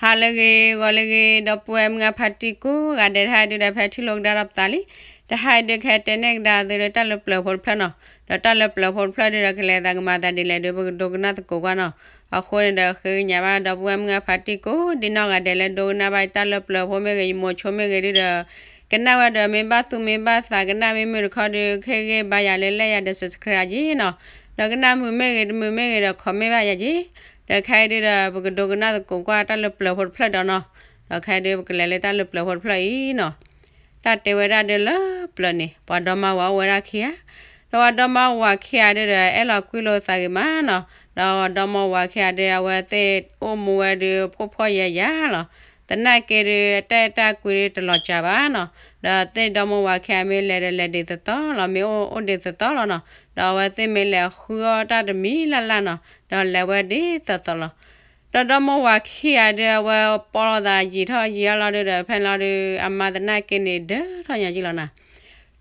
ဟါလၢအဂ့ၤ ဂီၤလၢအဂ့ၤ ဒီပုၢ်ဝဲၢ်မုၢ်အဖါတံၢ်ကိးဂၤဒဲး တဟါဒုဒီး ဖဲထံၣ်လိာ်ကဒါဒီးပသးလံ. တဟါဒုခဲတဲနဲၣ်ကဒါသုဒီးတၢ်လၢပျၢၤဖိတဖျၢၣ်နီၤ. ဒီးတၢ်လၢပျၢၤဖိတဖျၢၣ်ဒုဒီး ကလဲၤသးကမၤသးဒ်လဲၣ်ဒု ပကဒိကနၣ်သကိးကွၢ်နီၤ. အဃိန့ၣ်ဒီး ဃ့ကညးဘၣ်ဒီပုၢ်ဝဲၢ်မုၢ်အဖါတံၢ်ကိးဒ်နီၢ်ဂၤဒဲးလၢဒိကနၣ်ဘၣ်တၢ်လၢပျၢၤဖိမ့ၢ်ဂ့ၤ ယမိၤဆိမ့ၢ်ဂ့ၤဒုဒီး ကနၣ်ဝဲဒီးမ့ၢ်ဘၣ်သူၣ်မ့ၢ်ဘၣ်သး ကနၣ်မ့ၢ်မုာ်တခီဒု ကဟ့ၣ်ဂံၢ်ဘါယၤလၢ like ယၤဒီး subscribe ယၤက့ၤနီၤ. ဒီးကနၣ်မုာ်မ့ၢ်ဂ့ၤ တမုာ်မ့ၢ်ဂ့ၤဒီး comment ဘၣ်ယၤက့ၤ. ဒီးခဲအံၤဒုဒီး ပကဒိကနၣ်သကိးကွၢ်တၢ်လၢပျၢၤဖိတဖျၢၣ်ဒီးနီၤ. ဒီးခဲအံၤဒု ပကလဲၤလၢတၢ်လၢပျၢၤဖိတဖျၢၣ်အံၤနီၤ. တၢ်တဲဝဲဒၣ်ဒုလၢပျၢၤန့ၣ် ပှၤဒီမါဝၤအိၣ်ဝဲဒၣ်ခံဂၤ, ဒီးပှၤဒီမါဝၤခံဂၤဒုဒီး အဲၣ်လီၤကွံလိာ်သးဂ့ၤမးနီၤ. ဒီးဒီမါဝၤခံဂၤဒု အဝဲသ့ၣ်အိၣ်မူဝဲဒု ဖှီၣ်ဖှီၣ်ယာ်ယာ်လီၤ. သနာ်က့ဒု အတၢ်အဲၣ်တၢ်ကွံဒုတလီၤစှၤဘၣ်နီၤ. ဒီးသ့ၣ်ဒီမါဝၤခံဂၤမ့ၢ်လဲၤဒီးလဲၤဒ်သိးသိးလီၤ, မ့ၢ်အိၣ်အိၣ်ဒ်သိးသိးလီၤနီၤ. ဒီးအဝဲသ့ၣ်မ့ၢ်လဲၤဃုအီၣ်တၢ်တမံၤလၢ်လၢ်နီၤ, ဒီးလဲၤဝဲဒ်သိးသိးလီၤ. ဒီးဒီမါဝၤခံဂၤဒု အဝဲပီၢ်လိာ်သးယံာ်ထီၣ်ယံာ်ထီၣ်လီၤဒုဒီး ဖဲလီၤဒု အမါသနာ်က့န့ၣ် ဒၢထီၣ်ညီက့ၤလီၤနီၤ.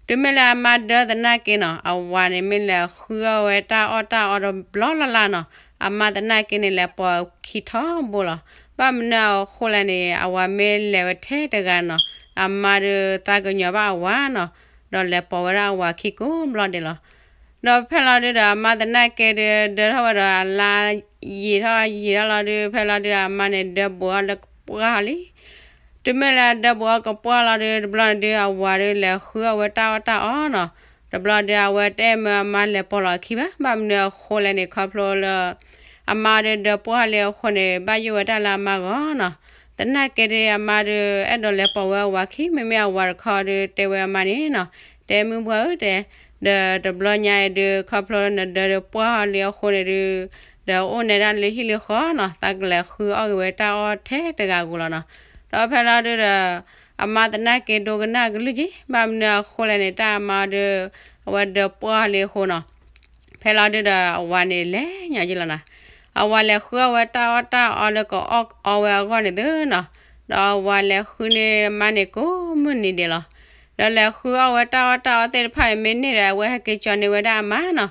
တုၤမ့ၢ်လၢအမါဒၢသနာ်က့နီၤ အဝၤန့ၣ်မ့ၢ်လဲၤဃုအီၣ်ဝဲတၢ်အီၣ်တၢ်အီတဘျီလၢ်လၢ်နီၤ, အမါသနာ်က့န့ၣ် လဲၤပိာ်ခံထီဘိလီၤ. ဘၣ်မနုၤအဃိလဲၣ်န့ၣ် အဝၤမ့ၢ်လဲၤဝဲထဲတဂၤနီၤ, အမါဒုသးကညီၤဘၣ်အဝၤနီၤ, ဒီးလဲၤပိာ်ဝဲဒၣ်အဝၤခံကိးဘျီဒဲးလီၤ. ဒီးဖဲလီၤဒုဒီး အမါသနာ်က့ဒု ဒၢထီၣ်ဝဲဒီးအလါယံာ်ထီၣ်ယံာ်ထီၣ်လီၤဒု ဖဲလီၤဒုဒီး အမါန့ၣ်ဒၢဘူးအီၣ်လၢကပှၢ်လံ. တုၤမ့ၢ်လၢအဒၢဘူးအီၣ်ကပှၢ်လီၤဒု တဘျီန့ၣ်ဒု အဝၤဒုလဲၤဃုအီၣ်ဝဲတၢ်အီၣ်တၢ်အီနီၤ. တဘျီဒု အဝဲတအဲၣ်မၢအမါလဲၤပိာ်လီၤအခံဘၣ်. ဘၣ်မနုၤအဃိလဲၣ်န့ၣ် ခီဖျိလၢ အမါဒုဒၢပှၢ်လံအဃိန့ၣ် ဘၣ်ယိၣ်ဝဲတၢ်လၢအမါဂီၢ်နီၤ. သနာ်က့ဒု အမါဒု အဲၣ်ဒိးလဲၤပိာ်ဝဲအဝၤခံ, မ့မ့ၢ်အဝၤတခီဒု တဲဝဲအမါန့ၣ်နီၤ, တဲမုၢ်ပှၢ်ဧၢတဲ, ဒီးတဘျီညါအံၤဒု ခီဖျိနဒၢဒုပှၢ်လံအဃိန့ၣ်ဒု ဒီးအိၣ်နဲဒၣ်လၢဟံၣ်လၢဃီနီၤ, သးကလဲၤဃုအီၣ်က့ၤဝဲတၢ်အီၣ်ထဲတဂၤဧိၤလီၤနီၤ. ဒီးဖဲလီၤဒုဒီး အမါသနာ်က့ဒိကနၣ်ကလုၢ်က့ၤ, ဘၣ်မနုၤအဃိလဲၣ်န့ၣ် တၢ်အမါဒု အဝဲဒၢပှၢ်လံအဃိနီၤ. ဖဲလီၤဒုဒီး အဝၤန့ၣ်လဲၤညီက့ၤလီၤနီၤ. အဝၤလဲၤဃုအီၣ်ဝဲတၢ်အီၣ်တၢ်အီလၢကအီၣ်အီဝဲအဂီၢ်န့ၣ်သုနီၤ. ဒီးအဝၤလဲၤဃုန့ၢ်အမါန့ၣ်ကိးမုၢ်နံၤဒဲးလီၤ. ဒီးလဲၤဃုအီၣ်ဝဲတၢ်အီၣ်တၢ်အီသ့ၣ်တဖၣ်န့ၣ် မ့ၢ်န့ၢ်ဒီး အဝဲဟဲက့ၤကၠီန့ၢ်ဝဲဒၣ်အမါနီၤ.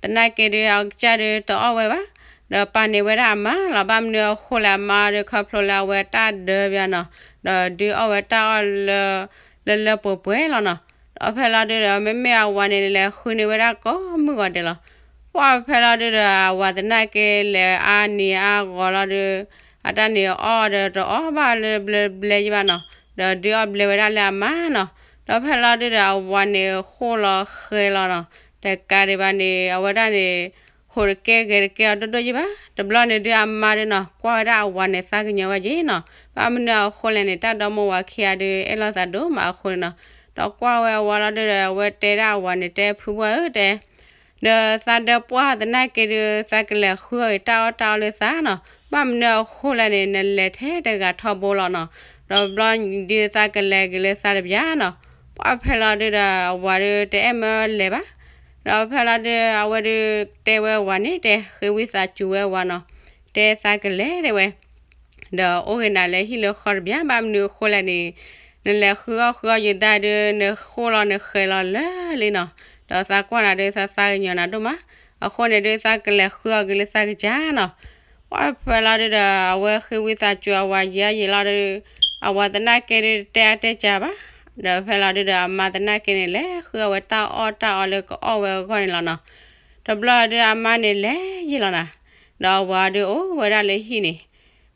သနာ်က့ဒု အကစၢ်ဒုတအီၣ်ဝဲဘၣ်, ဒီးပာ်န့ၢ်ဝဲဒၣ်အမါလီၤ. ဘၣ်မနုၤအဃိလဲၣ် အမါဒုခီဖျိလၢအဝဲတၢ်ဒၢဘၣ်နီၤ, ဒီးဒုအီၣ်ဝဲတၢ်အီၣ်လၢ လၢလၢပှဲၤပှဲၤလီၤနီၤ. ဒီးဖဲလီၤဒုဒီး မ့မ့ၢ်အဝၤန့ၣ် လဲၤဃုန့ၢ်ဝဲဒၣ်ကိးမုၢ်ဂီၤဒဲးလီၤ. ပှၢ်ဖဲလီၤဒုဒီး အဝၤသနာ်က့လဲၤအါနံၤအါဂီၤလီၤဒု အတၢ်န့ၣ်အီၣ်ဒီးတအီၣ်ဘၣ်လၢဘျဲဘျဲယဘၣ်နီၤ, ဒီးဒုအီၣ်ဘျဲဝဲဒၣ်လၢအမါနီၤ. ဒီးဖဲလီၤဒုဒီး အဝၤန့ၣ်ဃိၣ်လီၤဃဲၤလီၤနီၤ, တကးဒံးဘၣ်န့ၣ် အဝဲဒၣ်န့ၣ် ဟိးတကဲဂဲၤတကဲအီၤဒိၣ်ဒိၣ်ယဘၣ်. တဘျီန့ၣ်ဒုအမါဒုနီၤ ကွၢ်ဝဲဒၣ်အဝၤန့ၣ် သးကညီၤဝဲက့ၤနီၤ. ဘၣ်မနုၤအဃိလဲၣ်န့ၣ် တၢ်ဒီမါဝၤခံဂၤဒု အဲၣ်လိာ်သးဒိၣ်မးအဃိန့ၣ်နီၤ. ဒီးကွၢ်ဝဲအဝၤလီၤဒုဒီး အဝဲတဲဒၣ်အဝၤန့ၣ် တဲဖုပှၢ်ဧၢတဲ ဒီးသးဒၢပှၢ်သနာ်က့ဒု သးကလဲၤဃုအီၣ်က့ၤတၢ်အီၣ်တၢ်အီလၢသးနီၤ. ဘၣ်မနုၤအဃိလဲၣ်န့ၣ် နလဲၤထဲတဂၤထီဘိလီၤနီၤ. ဒီးဘျီဒုသးကလဲၤက့ၤလၢသးတဘျီနီၤ. ပှၢ်ဖဲလီၤဒုဒီး အဝၤဒုတအဲၣ်မၢလဲၤဘၣ်. ဒီးဖဲလီၤဒု အဝဲဒုတဲဝဲအဝၤန့ၣ်တဲ ဃ့ဝံသးစူၤဝဲအဝၤနီၤ. တဲသးကလဲၤတဲဝဲ ဒီးအိၣ်ဂ့ၤနၤလၢဟံၣ်လၢဃီတဘျီ ဘၣ်မနုၤအဃိလဲၣ်န့ၣ် နလဲၤဃုအီၣ်ဃုအီယိာ်သးဒု နဃိၣ်လီၤနဃဲၤလီၤလၢာ်လံနီၤ. ဒီးသးကွၢ်နၤဒု သးသးကညီၤနၤဒိၣ်မး. အဃိန့ၣ်ဒု သးကလဲၤဃုအီၣ်က့ၤလၢသးကစၢ်နီၤ. ပှၢ်ဖဲလီၤဒုဒီး အဝဲဃ့ဝံသးစူၤအဝၤယံာ်အါယံာ်လီၤဒု အဝၤသနာ်က့ဒုတတဲအါတဲစှၤဘၣ်. ဒီးဖဲလီၤဒုဒီး အမါသနာ်က့န့ၣ် လဲၤဃုအီၣ်ဝဲတၢ်အီၣ်တၢ်အီလၢကအီၣ်ဝဲအဂီၢ်န့ၣ်လီၤနီၤ. တဘျီဒုအမါန့ၣ်လဲၤယံာ်လီၤနၤ. ဒီးအဝၤဒုအိၣ်ဝဲဒၣ်လၢဟံၣ်န့ၣ်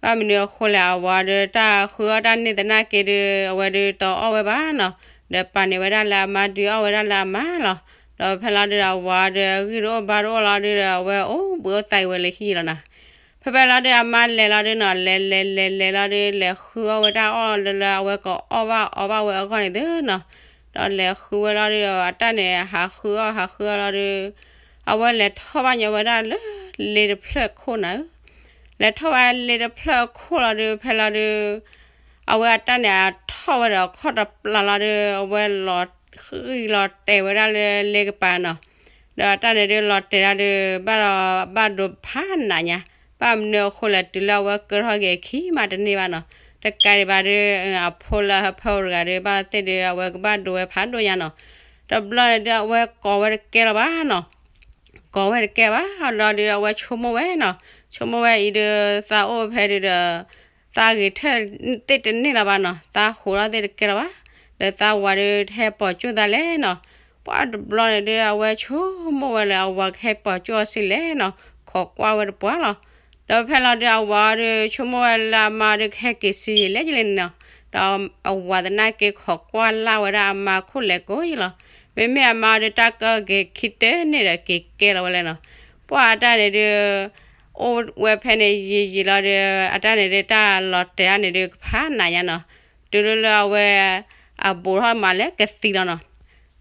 ဘၣ်မနုၤအဃိလဲၣ် အဝၤဒုတၢ်ဃုအီၣ်တၢ်န့ၢ်သနာ်က့ဒု အဝဲဒုတအီၣ်ဝဲဘၣ်နီၤ. ဒီးပာ်န့ၢ်ဝဲဒၣ်လၢအမါ ဒုးအီၣ်ဝဲဒၣ်လၢအမါလီၤ. ဒီးဖဲလီၤဒုဒီး အဝၤဒုအဂံၢ်ဒုအိၣ်ဘါဒုအိၣ်လီၤဒုဒီး အဝဲအိၣ်ဘှံးအိၣ်သါက့ၤဝဲလၢဟံၣ်လီၤနၤ. ဖဲဖဲလီၤဒုအမါလဲၤလီၤဒုနီၤ လဲၤလဲၤလဲၤလဲၤလီၤဒု လဲၤဃုအီၣ်ဝဲတၢ်အီၣ်လၢလၢအဝဲကအီၣ်ဘၣ်အီဘၣ်ဝဲအဂီၢ်န့ၣ်သုနီၤ. ဒီးလဲၤဃုဝဲလီၤဒုဒီး အတၢ်န့ၣ် ဟးဃုအီၣ်ဟးဃုအီၣ်လီၤဒု အဝဲလဲၤထီၣ်ဘၣ်ညီဝဲဒၣ်လၢ လ့တဖျၢၣ်ခိၣ်နၤဧၢ. လဲၤထီၣ်ဝဲလ့တဖျၢၣ်ခိၣ်လီၤဒု ဖဲလီၤဒု အဝဲအတၢ်န့ၣ် အထီၣ်ဝဲဒီးအခီၣ်တပျၢ်လီၤဒု အဝဲလီၤဃံလီၤတဲာ်ဝဲဒၣ်လၢလ့ကပၤနီၤ. ဒီးအတၢ်န့ၣ်ဒုလီၤတဲာ်လီၤဒု ဘၣ်ဒီးဘၣ်ဒိဖးနးညါ, ဘၣ်မနုၤအဃိလဲၣ် တုၤလၢအဝဲကၢထီၣ်က့ၤအခံမးတန့ၢ်ဘၣ်နီၤ. တကးဒံးဘၣ်ဒု အဖိလၢဟၢဖၢအိၣ်တဂၤဒု ဘၣ်သ့ၣ်ဒု အဝဲကဘၣ်ဒိဝဲဖးဒိၣ်ညါနီၤ. တဘျီန့ၣ်ဒု အဝဲကိးဝဲတကဲလၢၤဘၣ်နီၤ. ကိးဝဲတကဲဘၣ် လီၤဒု အဝဲဆိကမိၣ်ဝဲနီၤ. ဆိကမိၣ်ဝဲအံၤဒု သးအိၣ်ဖဲဒုဒီး သးဂဲၤထၢၣ်သ့ၣ်တန့ၢ်လၢၤဘၣ်နီၤ, သးဟိးထီၣ်သ့ၣ်တကဲလၢၤဘၣ်, ဒီးသးဝၤဒီးတဟဲပိာ်ကၠိၣ်သးလဲၣ်နီၤ. ပှၢ်တဘျီန့ၣ်ဒုး အဝဲဆိကမိၣ်ဝဲလၢအဝၤကဟဲပိာ်ကၠိၣ်အီၤစ့ၢ်လဲၣ်နီၤ, ခိးကွၢ်ဝဲတပှၢ်လီၤ. ဒီးဖဲလီၤဒုး အဝၤအီၤဒီး ဆိကမိၣ်ဝဲလၢအမါဒီးကဟဲက့ၤဆံးယံာ်လဲၣ်ယလဲၣ်န့ၣ်နီၤ, ဒီးအဝၤသနာ်က့ခိးကွၢ်လၢ်ဝဲဒၣ်အမါခိၣ်လဲၤကိးယံာ်လီၤ. မ့မ့ၢ်အမါအီၤဒီး တၢ်ကီက့ၤခံတၢၢ်န့ၣ်ဒီးက့ၤကဲလီၤဝဲလဲၣ်နီၤ. ပှၢ်အတၢ်န့ၣ်ဒုး အိၣ်ဝဲဖဲန့ၣ်ယံာ်ယံာ်လီၤဒီး အတၢ်န့ၣ်ဒုး တၢ်လီၤတဲာ်တၢ်န့ၣ်ဒုး ကဖးနးညါနီၤ, တုၤလၢလၢအဝဲ အဘူးထီၣ်မးလၢကသံလီၤနီၤ.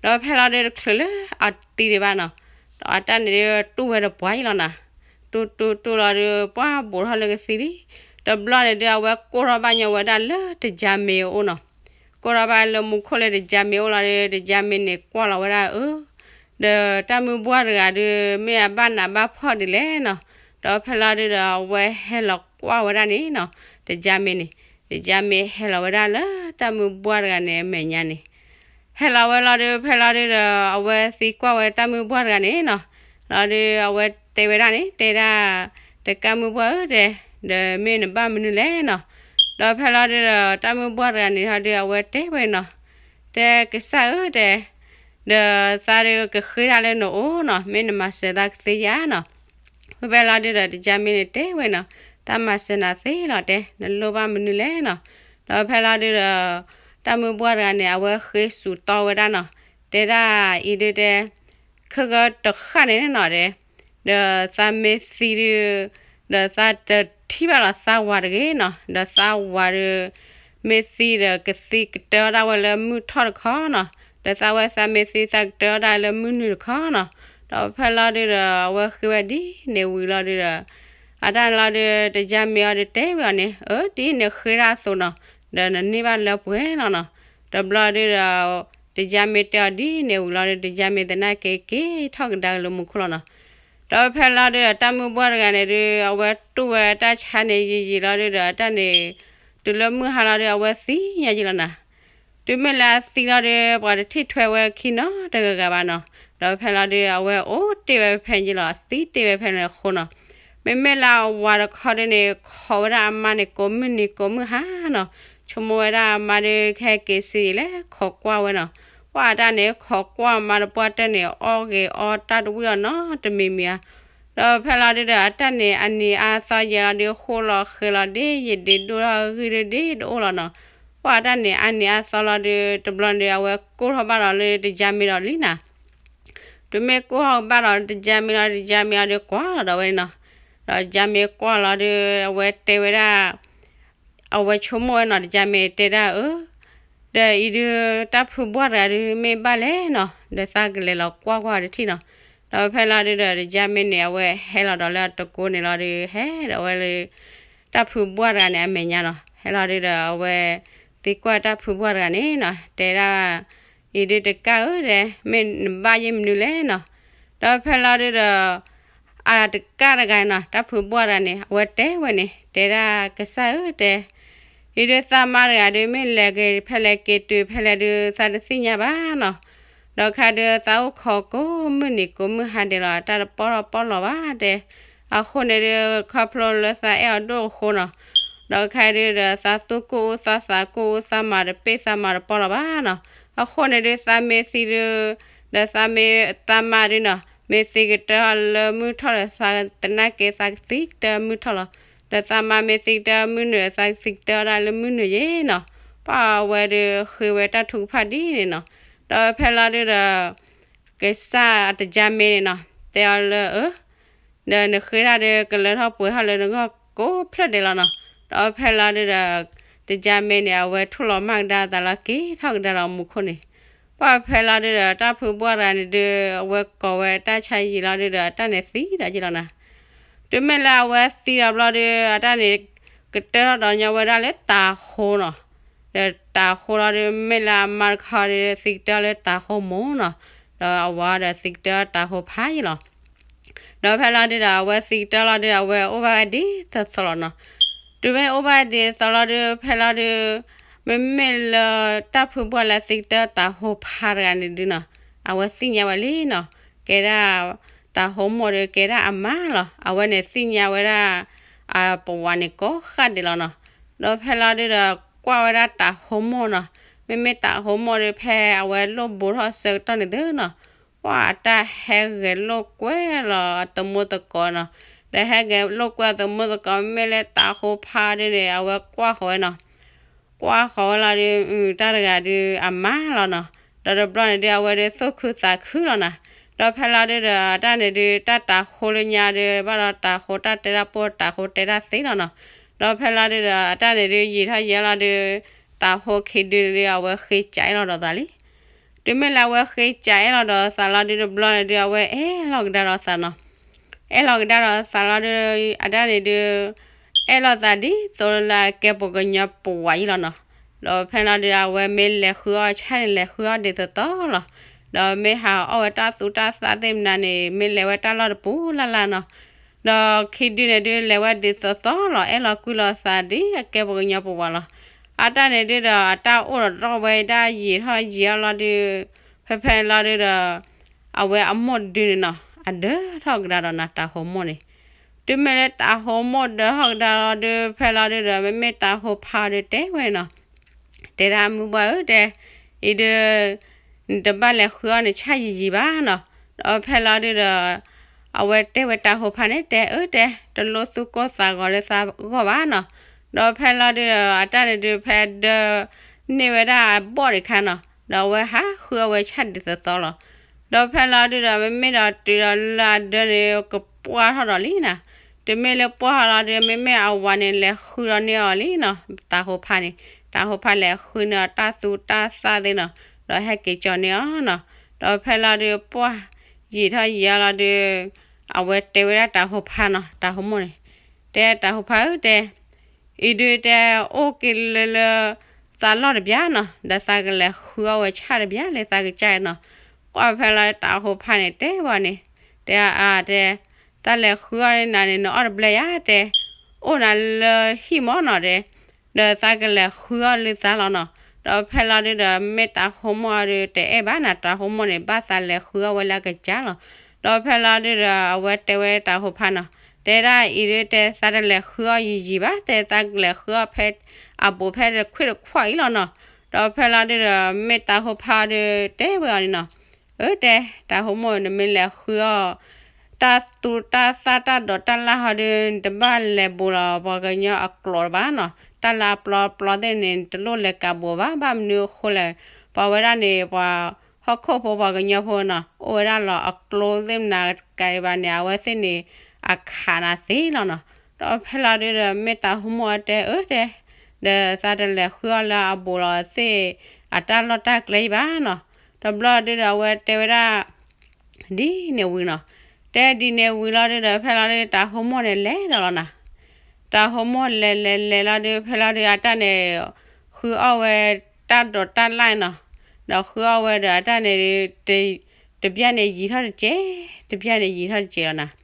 ဒီးဖဲလီၤဒုး တချုးလၢအသံဒံးဘၣ်နီၤ, ဒီးအတၢ်န့ၣ်ဒုး တူၢ်ဝဲတပှၢ်ယံာ်လီၤနီၤ. တူၢ်တူၢ်တူၢ်လီၤဒုး ပှၢ်ဘူးထီၣ်လၢကသံလံ. တဘျီန့ၣ်ဒုး အဝဲကိၢ်ထီၣ်ဘၣ်ညီဝဲဒၣ်လၢတယါမ့ၤအအိၣ်နီၤ. ကိၢ်ထီၣ်ဘၣ်လၢမူခိၣ်လၢတယါမ့ၤအိၣ်လီၤဒီး တယါမ့ၤန့ၣ်ကွၢ်လီၤဝဲဒၣ်အၢ ဒီးတၢ်မုၢ်ပှၢ်တဂၤဒုး မ့ၢ်အဘၣ်နးဘၣ်ဖှီၣ်ဒ်လဲၣ်နီၤ. ဒီးဖဲလီၤဒုးဒီး အဝဲဟဲလီၤကွၢ်ဝဲဒၣ်န့ၣ်နီၤ, တယါမ့ၤန့ၣ်, တယါမ့ၤဟဲလီၤဝဲဒၣ်လၢတၢ်မုၢ်ပှၢ်တဂၤန့ၣ်အမဲာ်ညါန့ၣ် ဟဲလီၤဝဲလီၤဒုး ဖဲလီၤဒုးဒီး အဝဲသံကွၢ်ဝဲတၢ်မုၢ်ပှၢ်တဂၤန့ၣ်နီၤ. လီၤဒုး အဝဲတဲဝဲဒၣ်န့ၣ် တဲဒၣ် တကၢ်မုၢ်ပှၢ်ဧၢ တဲ, ဒီးမ့ၢ်နဘၣ်မနုၤလဲၣ်နီၤ. ဒီးဖဲလီၤဒုးဒီး တၢ်မုၢ်ပှၢ်တဂၤန့ၣ်ဟီဒုး အဝဲတဲဝဲနီၤ, တဲကစၢ်ဧၢ တဲ, ဒီးသးဒုးကဃ့တၢ်လၢနအိၣ်နီၤ, မ့ၢ်နမၤစၢၤသးကသ့ဧါနီၤ. ဖဲဖဲလီၤဒုးဒီး တယါမ့ၤန့ၣ်တဲဝဲနီၤ, သးမၤစၢၤနၤသ့လီၤ တဲ, နလိၣ်ဘၣ်မနုၤလဲၣ်နီၤ. ဒီးဖဲလီၤဒုးဒီး တၢ်မုၢ်ပှၢ်တဂၤန့ၣ် အဝဲဃ့စူးတီဝဲဒၣ်နီၤ, တဲဒၣ်အံၤဒုးတဲ ခဲကတဃၣ်န့ၣ်နီၤ တဲ, ဒီးသးမ့ၢ်သံဒုး ဒီးသးတထံၣ်ဘၣ်လီၤသးဝၤတဂ့ၤနီၤ, ဒီးသးဝၤဒုး မ့ၢ်သံဒီး ကသံကတၢၢ်ထီၣ်ဒၣ်ဝဲလၢမုၢ်ထီၣ်တခီနီၤ, ဒီးသးဝဲသးမ့ၢ်သံသးကတၢၢ်ထီၣ်ဒၣ်လၢမုၢ်နုာ်တခီနီၤ. ဒီးဖဲလီၤဒုးဒီး အဝဲဃ့ဝဲဒ်န့ၣ်ဝံၤလီၤဒုးဒီး အတၢ်န့ၣ်လီၤဒုး တယါမ့ၤအီၤဒုးတဲဝဲအီၤန့ၣ်, အၢ ဒ်နဃ့တၢ်အသိးနီၤ, ဒီးနန့ၢ်ဘၣ်လၢပှဲၤလီၤနီၤ. တဘျီဒုးဒီး တယါမ့ၤတဲအီၤဒ်န့ၣ်ဝံၤလီၤဒုး တယါမ့ၤသနာ်က့က့ၤထီၣ်ကဒါက့ၤလၢမူခိၣ်လီၤနီၤ. ဒီးဖဲလီၤဒုးဒီး တၢ်မုၢ်ပှၢ်တဂၤန့ၣ်ဒုး အဝဲတူၢ်ဝဲတၢ်ဆါန့ၣ်ယံာ်ယံာ်လီၤဒုးဒီး အတၢ်န့ၣ် တုၤလၢမုၢ်ဟါလီၤဒုး အဝဲသံညါယံာ်လီၤနီၤ. တုၤမ့ၢ်လၢအသံလီၤဒုး ပှၤတထံၣ်ထွဲဝဲခံနီတဂၤဂၤဘၣ်နီၤ. ဒီးဖဲလီၤဒုး အဝဲအိၣ်တ့ၢ်ဝဲဖဲန့ၣ်ယံာ်လီၤ, အသံတ့ၢ်ဝဲဖဲန့ၣ်အဃိနီၤ. မ့မ့ၢ်လၢအဝၤတခီဒုးန့ၣ် ခိးဝဲဒၣ်အမါန့ၣ် ကိးမုၢ်နံၤကိးမုၢ်ဟါနီၤ. ဆိကမိၣ်ဝဲဒၣ်အမါဒုး ကဟဲက့ၤဆံးယံာ်လဲၣ် ခိးကွၢ်ဝဲနီၤ. ပှၢ်အတၢ်န့ၣ် ခိးကွၢ်မါတပှၢ်တၢၢ်န့ၣ် အီၣ်ဂ့ၤအီတၢ်တဝံၣ်ဒီးနီတမံၤမံၤဧါ. ဒီးဖဲလီၤဒုးဒီး အတၢ်န့ၣ် အနံၤအါသီယဲလီၤဒုး ဃိလီၤဃဲၤလီၤဒ်ယဒ့ဒိၣ်ထီၣ်ဂံၢ်ဒုးဒ့ဒအိၣ်လီၤနီၤ. ပှၢ်အတၢ်န့ၣ် အနံၤအါသီလီၤဒုး တဘျီန့ၣ်ဒုး အဝဲကိၢ်ထီၣ်ဘၣ်ဒီးလၢတယါမ့ၤဒီးလံနီၤ. တုၤမ့ၢ်ကိၢ်ထီၣ်ဘၣ်ဒီးတယါမ့ၤလီၤ တယါမ့ၤအီၤဒုးကွၢ်လီၤဒီးဝဲန့ၣ်နီၤ. ဒီးတယါမ့ၤကွၢ်လီၤဒုး အဝဲတဲဝဲဒၣ် အဝဲဆိကမိၣ်ဝဲနီၤ တယါမ့ၤတဲဒၣ်အၢ ဒီးအံၤဒုး တၢ်ဖုဘှၢ်တဂၤဒုး မ့ၢ်ဘၣ်လဲၣ်နီၤ, ဒီးသးကလဲၤလီၤကွၢ်ကွၢ်တထံၣ်နီၤ. ဒီးဖဲလီၤဒုးဒီး တယါမ့ၤန့ၣ် အဝဲဟဲလီၤဒီးလၢအတကိးန့ၣ်လီၤဒုး ဟဲဒီးဝဲလၢ တၢ်ဖုဘှၢ်တဂၤန့ၣ် အမဲာ်ညါနီၤ. ဟဲလီၤဒုးဒီး အဝဲသံကွၢ်တၢ်ဖုဘှၢ်တဂၤန့ၣ်နီၤ တဲဒၣ် အံၤဒုးတကၢ်ဧၢ တဲ မ့ၢ်နဘၣ်ယဲၢ်မနုၤလဲၣ်နီၤ. ဒီးဖဲလီၤဒုးဒီး အတကၢ်တဂၤနီၤ တၢ်ဖုဘှၢ်တဂၤန့ၣ် အဝဲတဲဝဲန့ၣ် တဲဒၣ်ကစၢ်ဧၢ တဲ အံၤဒုးသးမါတဂၤဒုး မ့ၢ်လဲၤက့ၤဖဲလဲၣ်က့ၤတုၤဖဲလဲၣ်ဒုး သးတသ့ၣ်ညါဘၣ်နီၤ. ဒီးခါဒုးသးအိၣ်ခိးကိးမုၢ်နံၤကိးမုၢ်ဟါဒဲးလီၤ တၢ်တပီထီၣ်ပီလီၤဘၣ်တဲ. အဃိန့ၣ်ဒုး ခီဖျိလၢသးအဲၣ်အီၤဒိၣ်အဃိနီၤ. ဒီးခါဒုးဒီး သးသူၣ်ကိၢ်အိၣ်သးသးကိၢ်အိၣ် သးမၤတပ့ၢ်သးမၤတပီလီၤဘၣ်နီၤ. အဃိန့ၣ်ဒုး သးမ့ၢ်သံဒုး ဒီးသးမ့ၢ်သးမါဒုးနီၤ မ့ၢ်သံကတၢၢ်လၢမုၢ်ထီၣ်ဒီး သးသနာ်က့သးကသံကတၢၢ်မုၢ်ထီၣ်လီၤ. ဒီးသးမါမ့ၢ်သံကတၢၢ်မုၢ်နုာ် သးကသံကတၢၢ်ဒၣ်လၢမုၢ်နုာ်ယဲနီၤ. ပှၢ်အဝဲဒုးဃ့ဝဲတၢ်ထုကဖၣ်ဒ်န့ၣ်နီၤ. ဒီးဖဲလီၤဒုးဒီး ကစၢ်အတယါမ့ၤန့ၣ်နီၤ တဲအီၤလၢအၢ ဒီးနဃ့တၢ်ဒုးကလၢထီၣ်ပှဲၤထီၣ်လၢနဂီၢ်ကိးဖျၢၣ်ဒဲးလီၤနီၤ. ဒီးဖဲလီၤဒုးဒီး တယါမ့ၤန့ၣ် အဝဲထိၣ်လီၤမၢ်ကဒါသးလီၤက့ၤထီၣ်ကဒါဒီးမူခိၣ်န့ၣ်. ပှၢ်ဖဲလီၤဒုးဒီး တၢ်ဖုဘှၢ်တဂၤန့ၣ်ဒုး အဝဲကိးဝဲတၢ်ဆါယံာ်လီၤဒုးဒီး အတၢ်န့ၣ်သံဒီးယံာ်လီၤနီၤ. တုၤမ့ၢ်လၢအဝဲသံဒီးဘျီဒုး အတၢ်န့ၣ် ကတၢၢ်ထီၣ်ဒီးညီဝဲဒၣ်လၢတၤဟိနီၤ. ဒီးတၤဟိလီၤဒုး မ့ၢ်လၢအမါတခီဒုး သံကတၢၢ်လၢတၤဟိမိၢ်နီၤ. ဒီးအဝၤဒီးသံကတၢၢ်တၤဟိဖးယံာ်လီၤ. ဒီးဖဲလီၤဒုးဒီး အဝဲသံကတၢၢ်လီၤဒုး အဝဲအိၣ်ဘၣ်ဝဲဒ်သိးသိးလီၤနီၤ. တုၤမ့ၢ်အိၣ်ဘၣ်ဒ်သိးလီၤဒုး ဖဲလီၤဒုး မ့မ့ၢ်လၢတၢ်ဖုဘှၢ်လၢသံကတၢၢ်တၤဟိဖးတဂၤန့ၣ်ဒုးနီၤ အဝဲသ့ၣ်ညါဝဲလံနီၤ. ကဲဒၣ် တၤဟိမိၢ်ဒုး ကဲဒၣ်အမါလီၤ. အဝဲန့ၣ်သ့ၣ်ညါဝဲဒၣ် အပဝၤန့ၣ်ကိးဃၣ်ဒဲးလီၤနီၤ. ဒီးဖဲလီၤဒုဒီး ကွၢ်ဝဲဒၣ်တၤဟိမိၢ်နီၤ, မ့မ့ၢ်တၤဟိမိၢ်ဒီး ဖဲအဝဲလိၣ်ဘိထီၣ်ဆၢကတီၢ်န့ၣ်သုနီၤ, ပှၤအတၢ်ဟဲဂဲၤလိာ်ကွဲလီၤအသမူသကိးနီၤ, ဒီးဟဲဂဲၤလိာ်ကွဲအသမူသကိး မ့မ့ၢ်လၢတၤဟိဖါဒုန့ၣ် အဝဲကွၢ်ဃီၤဝဲနီၤ ကွၢ်ဃီၤဝဲလီၤဒုး တၢ်တဂၤဒုး အမါလီၤနီၤ, ဒီးတဘျီန့ၣ်ဒုး အဝဲဒုးသူၣ်ခုသးခုလီၤနီၤ, ဒီးဖဲလီၤဒုဒီး အတၢ်န့ၣ်ဒုး တၢ်တၤဟိလၢညါဒုး ဘၣ်ဒီးတၤဟိတၢ်တဲတၢ်ပိၢ် တၤဟိတဲတၢ်သ့လီၤနီၤ, ဒီးဖဲလီၤဒုဒီး အတၢ်န့ၣ်ဒုး ယံာ်ထီၣ်ယံာ်လီၤဒုး တၤဟိခံဒုန့ၣ်ဒုး အဝဲဃ့ကးအဲၣ်လီၤဒီးသးလံ တုၤမ့ၢ်လၢအဝဲဃ့ကးအဲၣ်လီၤဒီးသးလီၤဒုးတဘျီန့ၣ်ဒုး အဝဲအဲၣ်လီၤကဒါဒီးသးနီၤ, အဲၣ်လီၤကဒါဒီးသးလီၤဒုး အတၢ်န့ၣ်ဒုး အဲၣ်လီၤသးဒ်သိးလၢအကဲပှၤကညီပဝးအံၤလီၤနီၤ, ဒီးဖဲလီၤဒုး အဝဲမ့ၢ်လဲၤဃုအီၣ်ဆၣ်န့ၣ် လဲၤဃုအီၣ်ဒ်သိးသိးလီၤ, ဒီးမ့ၢ်ဟးအီၣ်ဝဲတၢ်သူတၢ်သၣ်သ့ၣ်မနုၤန့ၣ် မ့ၢ်လဲၤဝဲတၢ်လီၢ်တပူၤလၢ်လၢ်နီၤ, ဒီးခံဒုန့ၣ်ဒုး လဲၤဝဲဒ်သိးသိးလီၤ အဲၣ်လီၤကွံလီၤသးဒ်အကဲပှၤကညီပဝးလီၤ, အတၢ်န့ၣ်ဒုးဒီး အတၢ်အိၣ်ဒီးတြီဝဲဒၣ်ယံာ်ထီၣ်ယံာ်အီၤလီၤဒုး ဖဲဖဲလီၤဒုးဒီး အဝဲအမိၢ်ဒုန့ၣ်နီၤ အဒၢထီၣ်ကဒါဒီးနၤ တၤဟိမိၢ်န့ၣ်, တုၤမ့ၢ်လၢတၤဟိမိၢ်ဒၢထီၣ်ကဒါလီၤဒုး ဖဲလီၤဒုးဒီး မ့မ့ၢ်တၤဟိဖါဒုးတဲဝဲနီၤ, တဲဒၣ်မုၢ်ဘှၢ်ဧၢတဲ, အံၤဒုး နတဘၣ်လဲၤဃုအီၣ်န့ၣ်ဆၣ်ယံာ်ယံာ်ဘၣ်နီၤ, ဒီးဖဲလီၤဒုးဒီး အဝဲတဲဝဲတၤဟိဖါန့ၣ် တဲအၢတဲ တလိၣ်သူၣ်ကိၢ်သးဂီၤလၢသးဂီၢ်ဘၣ်နီၤ, ဒီးဖဲလီၤဒုးဒီး အတၢ်န့ၣ်ဒုး ဖဲဒၢ န့ၢ်ဝဲဒၣ်အဘီၣ်တခါနီၤ, ဒီးအဝဲဟးဃုအီၣ်ဝဲဆၣ်ဒ်သိးသိးလီၤ, ဒီးဖဲလီၤဒုးဒီး မ့မ့ၢ်ဒီးတုၤဒီးလၢအဒၢန့ၣ်ကပှၢ်ထီၣ်ဒီးလံနီၤ, တုၤမ့ၢ်လၢပှၢ်ထီၣ်လီၤဒုး မ့မ့ၢ်အဝၤန့ၣ် လဲၤဃုဒီးန့ၢ်အီၤလံနီၤ, တၤဟိဖါန့ၣ်, တၤဟိဖါလဲၤဃုန့ၢ်အီၤတၢ်သူတၢ်သၣ်သ့နီၤ, ဒီးဟဲက့ၤကၠီန့ၢ်အီၤနီၤ, ဒီးဖဲလီၤဒုး ပှၢ်ယံာ်ထီၣ်ယံာ်အီၤလီၤဒုး အဝဲတဲဝဲဒၣ်တၤဟိဖါနီၤ, တၤဟိမိၢ်န့ၣ်, တဲတၤဟိဖါဧၢတဲ အံၤဒုးတဲ အိၣ်က့ၤလၢလၢ သးလီၢ်တဘျီနီၤ, ဒီးသးကလဲၤဃုအီၣ်ဝဲဆၣ်တဘျီလၢသးကစၢ်နီၤ, ကွၢ်ဖဲလီၤတၤဟိဖါန့ၣ် တဲဝဲန့ၣ်, တဲအါတဲ သးလဲၤဃုအီၣ်နၤန့ၣ် နအီၣ်တဘျီယါတဲ, အိၣ်နၤလၢဟံၣ်မီၢ်နီၤတဲ, ဒီးသးကလဲၤဃုအီၣ်လၢသးလီၤနီၤ, ဒီးဖဲလီၤဒုးဒီး မ့ၢ်တၤဟိမိၢ်အီၤဒုး တအဲၣ်ဘၣ်နၤ တၤဟိမိၢ်န့ၣ် ဘၣ်သးလဲၤဃုအီၣ်ဝဲလၢအကစၢ်လီၤ, ဒီးဖဲလီၤဒုးဒီး အဝဲတဲဝဲတၤဟိဖါနီၤ, တဲဒၣ်အံၤဒုးတဲ သးတလဲၤဃုအီၣ်ယံာ်ယံာ်ဘၣ် တဲ သးကလဲၤဃုအီၣ်ဖဲ အဘူးဖဲတခွံၣ်တခွါအံၤလီၤနီၤ, ဒီးဖဲလီၤဒုးဒီး မ့ၢ်တၤဟိဖါဒုးတဲဝဲအီၤန့ၣ်နီၤ, အၢတဲ တၤဟိမိၢ် နမ့ၢ်လဲၤဃုအီၣ် တၢ်သူတၢ်သၣ်တၢ်ဒိးတၢ်လၢ်ဟီဒုး နတဘၣ်လဲၤဘူးလီၤ ပှၤကညီအကျိာ်တဘၣ်နီၤ, တၢ်လၢအပျီပျီသ့ၣ်န့ၣ် နတလိၣ်လဲၤကးဘူးဘၣ်, ဘၣ်မနုၤအဃိလဲၣ်, ပှၤဝဲဒၣ်န့ၣ် ပှၤဟီၣ်ခိၣ်ဖိပှၤကညီဖိနီၤ အိၣ်ဝဲဒၣ်လီၤအကျိသ့ၣ်မနုၤကးဘၣ်န့ၣ် အဝဲသ့ၣ်န့ၣ် အခးနၤသ့လီၤနီၤ, ဒီးဖဲလီၤဒုးဒီး မ့ၢ်တၤဟိမိၢ်အီၤတဲအၢတဲ, ဒီးသးတလဲၤဃုအီၣ်လၢအဘူးလီၤသ့ၣ် အတၢ်လီၢ်တၢ်ကျဲအံၤဘၣ်နီၤ, တဘျီဒုးဒီး အဝဲတဲဝဲဒၣ် ဒ်န့ၣ်ဝံၤနီၤ, တဲဒ်န့ၣ်ဝံၤလီၤဒုးဒီး ဖဲလီၤဒုး တၤဟိမိၢ်န့ၣ်လဲၤဒီးလီၤနီၤ, တၤဟိမိၢ်လဲၤလဲၤလဲၤလီၤဒုး ဖဲလီၤဒုး အတၢ်န့ၣ် ဃုအီၣ်ဝဲတၢ်ဒိးတၢ်လၢ်နီၤ, ဒီးဃုအီၣ်ဝဲဒီး အတၢ်န့ၣ် တဘျီန့ၣ်ယံာ်ထီၣ်တစဲး, တဘျီန့ၣ်ယံာ်ထီၣ်တစဲးလီၤနီၤ,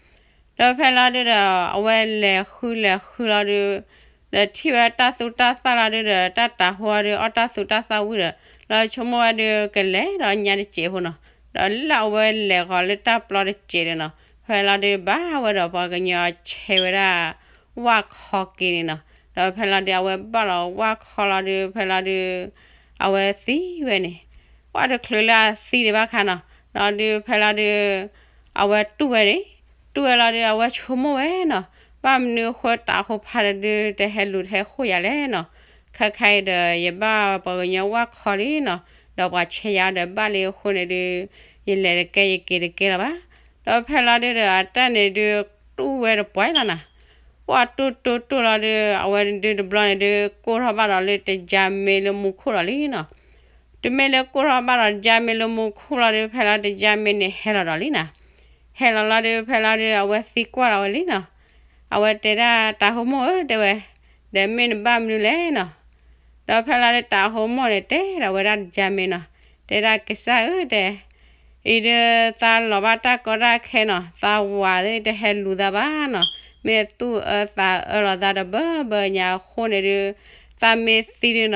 ဒီးဖဲလီၤဒုးဒီး အဝဲလဲၤဃုလဲၤဃုလီၤဒုး ဒီးထံၣ်ဝဲတၢ်သူတၢ်သၣ်လီၤဒုးဒီး တၢ်တၤဟိအီၤဒုး အီၣ်တၢ်သူတၢ်သၣ်ဝံၤဒီး လီၤဆိကမိၣ်ဝဲဒုး ကလဲၤဒီးညါတစဲးဖိနီၤ, ဒီးလၢအဝဲလဲၤဃီၤလၢတၢ်ပျီတစဲးဒီးနီၤ, ဖဲလီၤဒုးဘၣ်ဝဲဒီးပှၤကညီဆဲးဝဲဒၣ် ဝၣ်ခီက့ၤန့ၣ်နီၤ, ဒီးဖဲလီၤဒုး အဝဲဘၣ်လီၤဝၣ်ခီလီၤဒုး ဖဲလီၤဒုး အဝဲသံဝဲန့ၣ်, ပှၢ်တချုးလၢအသံဒံးဘၣ်ခါနီၤ, ဒီးဒုးဖဲလီၤဒုး အဝဲတူၢ်ဝဲန့ၣ်, တူၢ်ဝဲလီၤဒုး အဝဲဆိကမိၣ်ဝဲနီၤ, ဘၣ်မနုၤအဃိတၤဟိဖါဒုး တဟဲလူၤတဟဲဃိၣ်ယၤလဲၣ်နီၤ, ခဲခါအံၤဒီး ယဘၣ်ပှၤကညီဝၣ်ခီလံနီၤ, ဒီးပှၤဆဲးယၤဒီးဘၣ်လံအဃိန့ၣ်ဒုး ယလဲၤတကဲယက့ၤတကဲလီၤဘၣ်, ဒီးဖဲလီၤဒုးဒီး အတၢ်န့ၣ်ဒုး တူၢ်ဝဲတပှဲၤလီၤနီၤ, ပှၢ်တူၢ်တူၢ်တူၢ်လီၤဒုး အဝဲဒုးတဘျီန့ၣ်ဒုး ကိၢ်ထီၣ်ဘၣ်ဒီးလၢတယါမ့ၢ်လၢမူခိၣ်ဒီးလံနီၤ, တုၤမ့ၢ်လၢကိၢ်ထီၣ်ဘၣ်ဒီးတယါမ့ၢ်လၢမူခိၣ်လီၤဒုး ဖဲလီၤတယါမ့ၢ်န့ၣ်ဟဲလီၤဒီးလံနီၤ, ဟဲလီၤလီၤဒုး ဖဲလီၤဒုး အဝဲသံကွၢ်လီၤဝဲလံနီၤ, အဝဲတဲဒၣ်တၤဟိမိၢ်ဧၢ တဲဝဲ, ဒီးမ့ၢ်နဘၣ်မနုၤလဲၣ်နီၤ, ဒီးဖဲလီၤဒုးတၤဟိမိၢ်န့ၣ် တဲဒီးဝဲဒၣ်တယါမ့ၢ်နီၤ, တဲဒၣ်ကစၢ်ဧၢ တဲ အံၤဒုးသးလီၤဘၣ်တၢ်ကီတၢ်ခဲနီၤ, သးဝၤသ့ၣ်တဟဲလူၤသးဘၣ်နီၤ, မ့ၢ်သူၣ်အၢသးအၢလီၤသးတဘၢဘၢညါအဃိန့ၣ်ဒုး, သးမ့ၢ်သံ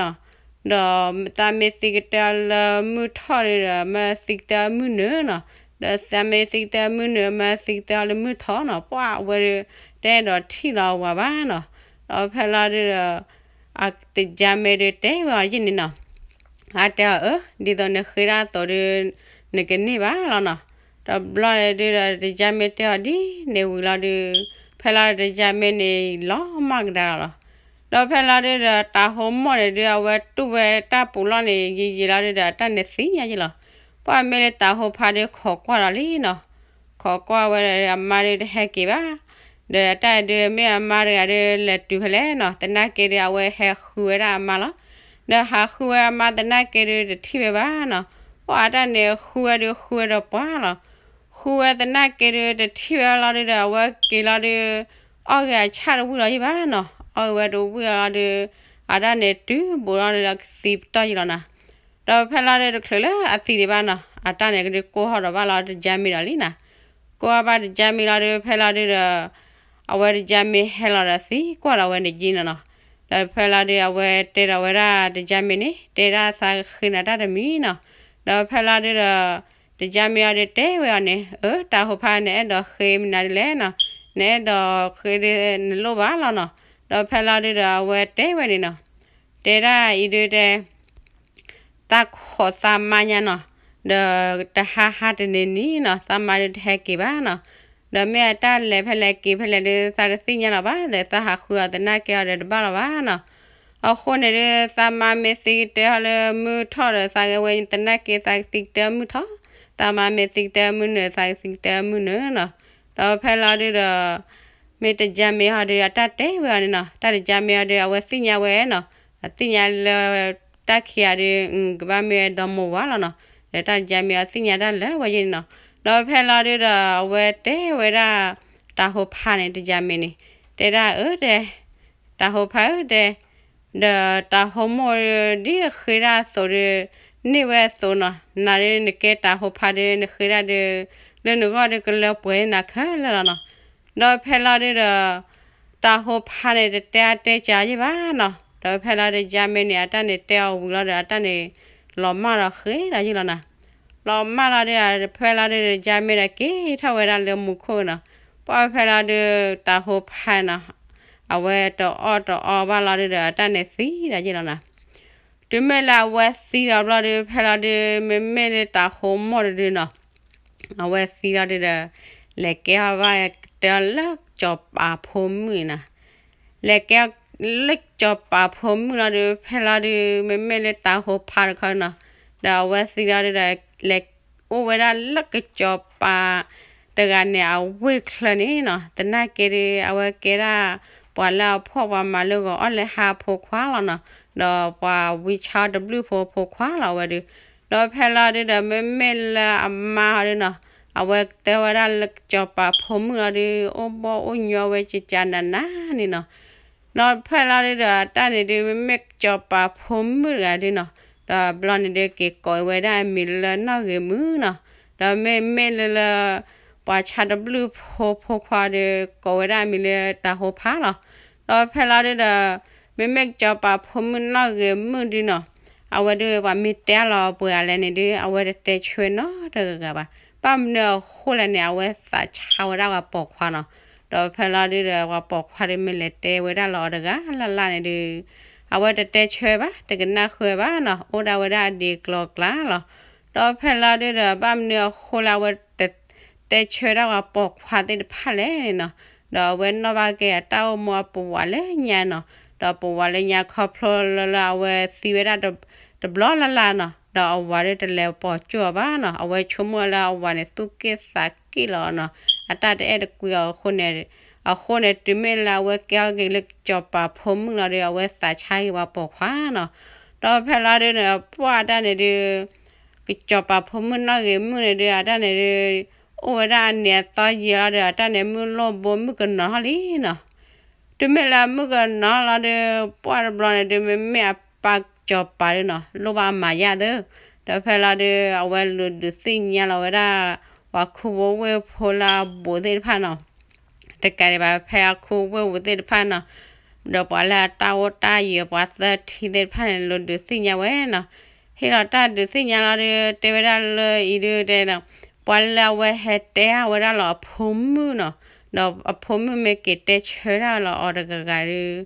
ဒုးနီၤ, ဒီးသးမ့ၢ်သံကတၢၢ်လၢမုၢ်ထီၣ်ဒုးဒီး မၢသံကတၢၢ်မုၢ်နုာ်နီၤ, ဒီးသးမ့ၢ်သံကတၢၢ်မုၢ်နုာ် မၢသံကတၢၢ်လၢမုၢ်ထီၣ်နီၤ, ပှၢ်ဝဲဒုး တအဲၣ်ဒိးထံၣ်လီၤဝၤဘၣ်နီၤ, ဒီးဖဲလီၤဒုးဒီး အတယါမ့ၢ်ဒုးတဲဝဲအီၤယဲၢ်န့ၣ်နီၤ, အတဲအီၤအၢ ဒ်သိးနဃ့ဒၣ်အသိးဒီး နကန့ၢ်ဘၣ်လီၤနီၤ. တဘျီဒုးဒီး တယါမ့ၢ်တဲအီၤဒ်န့ၣ်ဝံၤလီၤဒုး ဖဲလီၤဒုးတယါမ့ၢ်န့ၣ် လီၤမၢ်ကဒါလီၤလီၤ. ဒီးဖဲလီၤဒုးဒီး တၤဟိမိၢ်န့ၣ်ဒုး အဝဲတူၢ်ဝဲတၢ်ပူၤလီၢ်န့ၣ် ယံာ်ယံာ်လီၤဒုးဒီး အတၢ်န့ၣ်သ့ၣ်ညါယဲၢ်လီၤ. ပှၤမ့ၢ်လၢတၤဟိဖါဒုးခိးကွၢ်ဒီးလံနီၤ, ခိးကွၢ်ဝဲဒီး အမါဒုးတဟဲက့ၤဘၣ်. ဒီးအတၢ်ဒုးမ့ၢ်အမါတဂၤဒုးလဲၤတုၤဖဲလဲၣ်နီၤ, သနာ်က့ဒုး အဝဲဟဲဃုဝဲဒၣ်အမါလီၤ. ဒီးဟးဃုဝဲအမါသနာ်က့ဒုးတထံၣ်ဝဲဘၣ်နီၤ. ပှၤအတၢ်န့ၣ်ဃုဝဲဒုးဃုဝဲဒီးပှၤလီၤ. ဃုဝဲသနာ်က့ဒုးတထံၣ်ဝဲလီၤဒုးဒီး အဝဲက့ၤလီၤဒုး အီၣ်ဂ့ၤအဆၣ်တဝံၣ်လီၤယဲၢ်ဘၣ်နီၤ. အီၣ်ဂ့ၤဝဲတဝံၣ်လီၤဒုး အတၢ်န့ၣ်တုၤဘူးလီၤလၢကသံပတီၢ်ယဲၢ်လီၤနီၤ. ဒီးဖဲလီၤဒုးတချုးလၢအသံဒံးဘၣ်နီၤ, အတၢ်န့ၣ်ကဒုးကိၢ်ထီၣ်ဒီးဘၣ်လီၤတယါမ့ၢ်ဒီးလံနီၤ. ကိၢ်ဘၣ်တယါမ့ၢ်လီၤဒုး ဖဲလီၤဒုးဒီး အဝဲတယါမ့ၢ်ဟဲလီၤဒီးသံကွၢ်ဒီးဝဲန့ၣ်ယဲၢ်နီၤနီၤ. ဒီးဖဲလီၤဒုး အဝဲတဲဒီးဝဲဒၣ်တယါမ့ၢ်န့ၣ် တဲဒၣ်သးဃ့နၤတၢ်တမံၤနီၤ. ဒီးဖဲလီၤဒုးဒီး တယါမ့ၢ်အီၤဒုးတဲဝဲအီၤန့ၣ် အၢ တၤဟိဖါန့ၣ် အဲၣ်ဒိးဃ့မနုၤဒ်လဲၣ်နီၤ, နအဲၣ်ဒိးဃ့ဒုးနလိၣ်ဘၣ်လီၤနီၤ. ဒီးဖဲလီၤဒုးဒီး အဝဲတဲဝဲန့ၣ်နီၤ, တဲဒၣ်အံၤဒုးတဲ သးခိးသးမါညါနီၤ, ဒီးတဟါဟါတနံၤနံၤနီၤ သးမါဒုးတဟဲက့ၤဘၣ်နီၤ. ဒီးမ့ၢ်အတၢ်လဲၤဖဲလဲၣ်က့ၤဖဲလဲၣ်ဒုး သးတသ့ၣ်ညါလီၤဘၣ်, ဒီးသးဟးဃုအီၤသနာ်က့အီၤဒီးတဘၣ်လီၤဘၣ်နီၤ. အဃိန့ၣ်ဒုး သးမါမ့ၢ်သံကတၢၢ်လၢမုၢ်ထီၣ်ဒီး သးကဝဲသနာ်က့ သးကသံကတၢၢ်မုၢ်ထီၣ်, သးမါမ့ၢ်သံကတၢၢ်မုၢ်နုာ် သးကသံကတၢၢ်မုၢ်နုာ်နီၤ. ဒီးဖဲလီၤဒုးဒီး မ့ၢ်တယါမ့ၢ်ဟီဒုး အတၢ်တဲဝဲအီၤန့ၣ်နီၤ, တၢ်တယါမ့ၢ်ဟီဒုး အဝဲသ့ၣ်ညါဝဲနီၤ, အသ့ၣ်ညါလၢ တၢ်ခံဂၤဒုး ကဘၣ်မ့ၢ်ဝဲဒီမိၢ်ဝၤလီၤနီၤ. ဒီးတၢ်တယါမ့ၢ်အီၤသ့ၣ်ညါတၢ်လၢဝဲယဲၢ်န့ၣ်နီၤ. ဒီးဖဲလီၤဒုးဒီး အဝဲတဲဝဲဒၣ် တၤဟိဖါန့ၣ် တယါမ့ၢ်န့ၣ် တဲဒၣ်အၢတဲ တၤဟိဖါဧၢတဲ, ဒီးတၤဟိမိၢ်ဒ်ဃ့ဒၣ်အသိးဒီး န့ၢ်ဝဲအသိးနီၤ, နၤဒုးနကဲတၤဟိဖါဒုး နဃ့ဒၣ်ဒုး လၢနဂီၢ်ဒုးကလၢပှဲၤန့ၢ်နၤခဲလၢာ်လီၤနီၤ. ဒီးဖဲလီၤဒုးဒီး တၤဟိဖါန့ၣ် တတဲအါတဲစှၤယဲၢ်ဘၣ်နီၤ. ဒီးဖဲလီၤဒုး တယါမ့ၢ်န့ၣ် အတၢ်န့ၣ်တဲအီၤဝံၤလီၤဒီး အတၢ်န့ၣ် လီၤမၢ်ဒီးဃ့ဒီးယဲၢ်လီၤနီၤ. လီၤမၢ်လီၤဒုး ဖဲလီၤဒုးဒီး တယါမ့ၢ်ဒီးက့ၤထီၣ်ဝဲဒၣ်လၢမူခိၣ်နီၤ. ပှၢ်ဖဲလီၤဒုး တၤဟိဖါနီၤ အဝဲတအီၣ်တအီဘၣ်လီၤဒုးဒီး အတၢ်န့ၣ်သံဒီးယဲၢ်လီၤနီၤ. တုၤမ့ၢ်လၢအဝဲသံဒီးဘျီဒုး ဖဲလီၤဒုး မ့မ့ၢ်လၢတၤဟိမိၢ်တဒုနီၤ, အဝဲသံလီၤဒုးဒီး လဲၤကဲထီၣ်ဘၣ်ကတၢၢ်လၢစီၤပၤဖိမုၣ်နီၤ. လဲၤကဲလၢစီၤပၤဖိမုၣ်လီၤဒုး ဖဲလီၤဒုး မ့မ့ၢ်လၢတၤဟိဖါတခီနီၤ, ဒီးအဝဲသံလီၤဒုးဒီး လဲၤအိၣ်ဝဲဒၣ်လၢကစီၤပၤတဂၤန့ၣ် အဝ့ၢ်ချၢန့ၣ်နီၤ. သနာ်က့ဒုး အဝဲကဲဒၣ် ပှၤလၢအဖှီၣ်ပှၤမၤလၢဂီၤအီၣ်လၢဟါအဖိခွါလီၤနီၤ, ဒီးပှၤဝံဆါတဘျုးဖိအဖိခွါလီၤဝဲဒုး. ဒီးဖဲလီၤဒုးဒီး မ့မ့ၢ်လၢအမါဟီဒုနီၤ, အဝဲတဲဝဲဒၣ်လၢစီၤပၤဖိမုၣ်လီၤဒုး အိၣ်ဘီၣ်အိၣ်ညီဝဲကကနးနးန့ၣ်နီၤ. ဒီးဖဲလီၤဒုးဒီး အတၢ်န့ၣ်ဒုး မ့မ့ၢ်စီၤပၤဖိမုၣ်တဂၤဒုနီၤ, ဒီးဘျီန့ၣ်ဒုး က့ၤကိးဝဲဒၣ်အမံၤလၢနီၣ်ဂ့ၤမုၣ်နီၤ. ဒီးမ့မ့ၢ်လၢလၢ ပှၤဆါတဘျုးဖိဖိခွါဒုး ကိးဝဲဒၣ်အမံၤလၢတၤဟိဖါလီၤ. ဒီးဖဲလီၤဒုးဒီး မ့မ့ၢ်စီၤပၤဖိမုၣ်နီၣ်ဂ့ၤမုၣ်ဒုနီၤ, အဝဲဒုးပှၤမ့ၢ်တဲအါလီၤပှဲၤအါလဲၣ်န့ၣ်ဒုး အဝဲတတဲဆၢနီတဂၤဘၣ်. ဘၣ်မနုၤအဃိလဲၣ်န့ၣ် အဝဲသးဆါဝဲဒၣ်ပှၤပိာ်ခွါနီၤ. ဒီးဖဲလီၤဒုးဒီး ပှၤပိာ်ခွါဒုးမ့ၢ်လဲၤတဲဝဲဒၣ်လီၤအီၤတဂၤလၢ်လၢ်န့ၣ်ဒုး အဝဲတတဲဆၢဘၣ် တကနၣ်ဃုာ်ဘၣ်နီၤ, အိၣ်ဒၣ်ဝဲဒၣ်အဒံးကျီၤကျါလီၤ. ဒီးဖဲလီၤဒုးဒီး ဘၣ်မနုၤအဃိလၢအဝဲတတဲဆၢဒၣ်ပှၤပိာ်ခွါသ့ၣ်တဖၣ်လဲၣ်န့ၣ်နီၤ, ဒီးအဝဲနီၣ်ဘၣ်က့ၤအတၢ်အိၣ်မူအပူၤဝဲလၢညါနီၤ, ဒီးပူၤဝဲလၢညါခီဖျိလၢလၢအဝဲသံဝဲဒၣ်တဘျီလၢ်လၢ်နီၤ, ဒီးအဝၤဒုးတလဲၤပိာ်ကၠိအီၤဘၣ်နီၤ, အဝဲဆိကမိၣ်လၢအဝၤန့ၣ်သူၣ်က့ၣ်သးက့ၣ်လီၤနီၤ, အတၢ်တအဲၣ်တကွံအီၤအဃိန့ၣ်, အဃိန့ၣ် တုၤမ့ၢ်လၢအဝဲကဲထီၣ်က့ၤလၢစီၤပၤဖိမုၣ်လီၤဒုး အဝဲသးဆါက့ၤပှၤပိာ်ခွါနီၤ. ဒီးဖဲလီၤဒုးန့ၣ် ပှၢ်တၢ်န့ၣ်ဒုး စီၤပၤဖိမုၣ်နီၣ်ဂ့ၤမုၣ်န့ၣ်ဒုး အတၢ်န့ၣ်ဒုး အိၣ်ဝဲဒၣ်အနံၤအသီယံာ်လီၤဒီး အတၢ်န့ၣ်မုၢ်လိၣ်ဘိမုၢ်ကနီၤထီၣ်လံနီၤ. တုၤမ့ၢ်လၢမုၢ်ကနီၤလီၤဒုး ပှၢ်တဘျီန့ၣ်ဒုး မ့မ့ၢ်အပၢ်စီၤပၤဒုးနီၤ လိၣ်ဘၣ်အမၤယၣ်သၢ, ဒီးဖဲလီၤဒုး အဝဲလူၤဒုးသ့ၣ်ညါလီၤဝဲဒၣ် ပှၤခူဖိဝ့ၢ်ဖိလၢအဘူးသ့ၣ်တဖၣ်နီၤ, တကးဒံးဘၣ် ဖဲအခူဝ့ၢ်ပူၤသ့ၣ်တဖၣ်နီၤ, ဒီးပှၤလၢအတၢ်အိၣ်တၢ်ယၢၤ ပှၤသၢထံသ့ၣ်တဖၣ်န့ၣ် လူၤဒုးသ့ၣ်ညါဝဲနီၤ. ဟ့ၣ်လီၤတၢ်ဒုးသ့ၣ်ညါလီၤဒုး တဲဝဲဒၣ်လၢအံၤဒုးတဲနီၤ, ပှၤလၢအဝဲဟဲတဲဝဲဒၣ်လီၤအဖိမုၣ်နီၤ, ဒီးအဖိမုၣ်မ့ၢ်က့ၤတဲဆၢဒၣ်လီၤအီၤတဂၤဂၤဒုး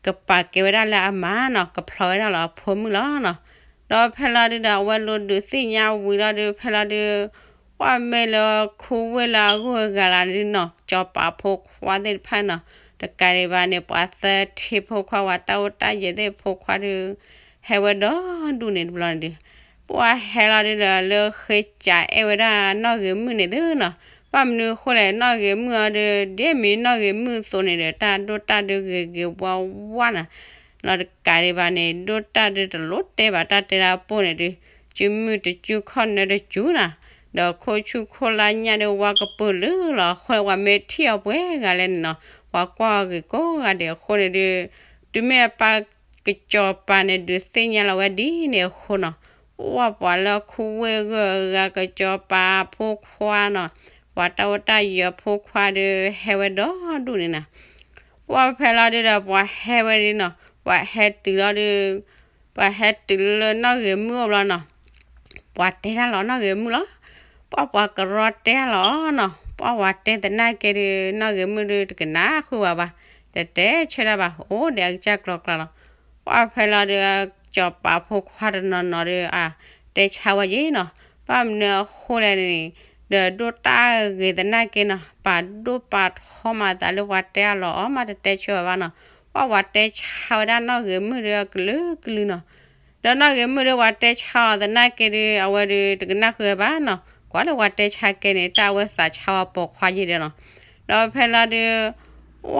ကပာ်ကဲဝဲဒၣ်လၢအမါနီၤ, ကဖျီဝဲဒၣ်လီၤအဖိမုၣ်လီၤနီၤ. ဒီးဖဲလီၤဒုဒီး အဝဲလူၤဒုးသ့ၣ်ညါဝံၤလီၤဒုး ဖဲလီၤဒုး ပှၢ်မ့ၢ်လၢခူဝ့ၢ်လၢအဂုၤအဂၤလၢဒုးနီၤ, ကစီၤပၤဖိခွါသ့ၣ်တဖၣ်နီၤ, တကးဒံးဘၣ်န့ၣ် ပှၤသၢထံဖိခွါ ပှၤတၢ်အိၣ်တၢ်ယၢၤသ့ၣ်ဖိခွါဒုး ဟဲဝဲဒီဒူၣ်န့ၣ်တဘျီန့ၣ်ဒုး ပှၢ်ဟဲလီၤဒုဒီး လၢဃ့စးအဲၣ်ဝဲဒၣ်နီၢ်ဂ့ၤမုၣ်န့ၣ်သုနီၤ. ဘၣ်မနုၤအဃိလဲၣ် နီၢ်ဂ့ၤမုၣ်အီၤဒုး ဒ်မ့ၢ်နီၢ်ဂ့ၤမုၣ်အသိးန့ၣ်ဒီး တၢ်ဒိၣ်တၢ်ဒုးဂ့ၤဂ့ၤဝါဝါနီၤ. လီၤတကးဒံးဘၣ်န့ၣ် ဒိၣ်တၢ်ဒုးတလိၣ်တဲဘၣ် တၢ်တဲတၢ်ပိၢ်န့ၣ်ဒုး စုမုၢ်တစုခီၣ်နၢတစူၤနီၤ, ဒီးခိၣ်ဆူၣ်ခိၣ်လါညၣ်ဒုးဝါကပုာ်လုာ်လီၤအဃိန့ၣ် ပှၤမ့ၢ်ထံၣ်အီၤပှဲၤဂၤလဲၣ်န့ၣ်နီၤ, ပှၤကွၢ်အီၤဂ့ၤကိးဂၤဒဲးအဃိန့ၣ်ဒုး တုၤမ့ၢ်အပၢ်ကစီၤပၤန့ၣ် ဒုးသ့ၣ်ညါလီၤဝဲဒ်န့ၣ်အဃိနီၤ, ပှၢ်ပှၤလၢခူဝ့ၢ်ဂုၤအဂၤ ကစီၤပၤဖိခွါနီၤ, ပှၤတၢ်အိၣ်တၢ်ယၢၤဖိခွါဒုး ဟဲဝဲဒီဒူၣ်န့ၣ်နီၤ. ပှၢ်ဖဲလီၤဒုဒီး ပှၤဟဲဝဲဒၣ်နီၤ, ပှၤဟဲတုၤလီၤဒုး ပှၤဟဲတုၤလၢနီၢ်ဂ့ၤမုၣ်အိၣ်ဘျီနီၤ, ပှၤတဲတၢ်လီၤနီၢ်ဂ့ၤမုၣ်လီၤ. ပှၢ်ပှၤကရီတဲတၢ်လီၤနီၤ, ပှၢ်ပှၤတဲသနာ်က့ဒုး နီၢ်ဂ့ၤမုၣ်ဒုးတကနၣ်ဃုာ်ဝဲဘၣ်, တတဲဆၢတၢ်ဘၣ်, အိၣ်ဒီးအကစၢ်ကျီၤကျါလီၤ. ပှၢ်ဖဲလီၤဒုး ကစီၤပၤဖိခွါတနီၤနီၤဒုး အ တဲဆါဝဲယဲနီၤ, ဘၣ်မနုၤအဃိလဲၣ်န့ၣ် ဒီးဒိၣ်တၢ်ဂ့ၤသနာ်က့နီၤ, ပာ်ဒိၣ်ပာ်ထီမၤသးလၢပှၤတဲအလီၢ်အီၤမး တတဲဆၢဘၣ်ဘၣ်နီၤ, ပှၢ်ပှၤတဲဆါဝဲဒၣ်နီၢ်ဂ့ၤမုၣ်ဒုးအကလုာ်ကလုာ်နီၤ. ဒီးနီၢ်ဂ့ၤမုၣ်ဒုး ပှၤတဲဆါအီၤသနာ်က့ဒုး အဝဲဒုးတကနၣ်ဃုာ်ဝဲဘၣ်နီၤ, ကွၢ်လၢပှၤတဲဆါကဲန့ၣ် တၢ်အဝဲသးဆါဝဲပိာ်ခွါယဲဒီးနီၤ. ဒီးဖဲလီၤဒုး ပှၢ်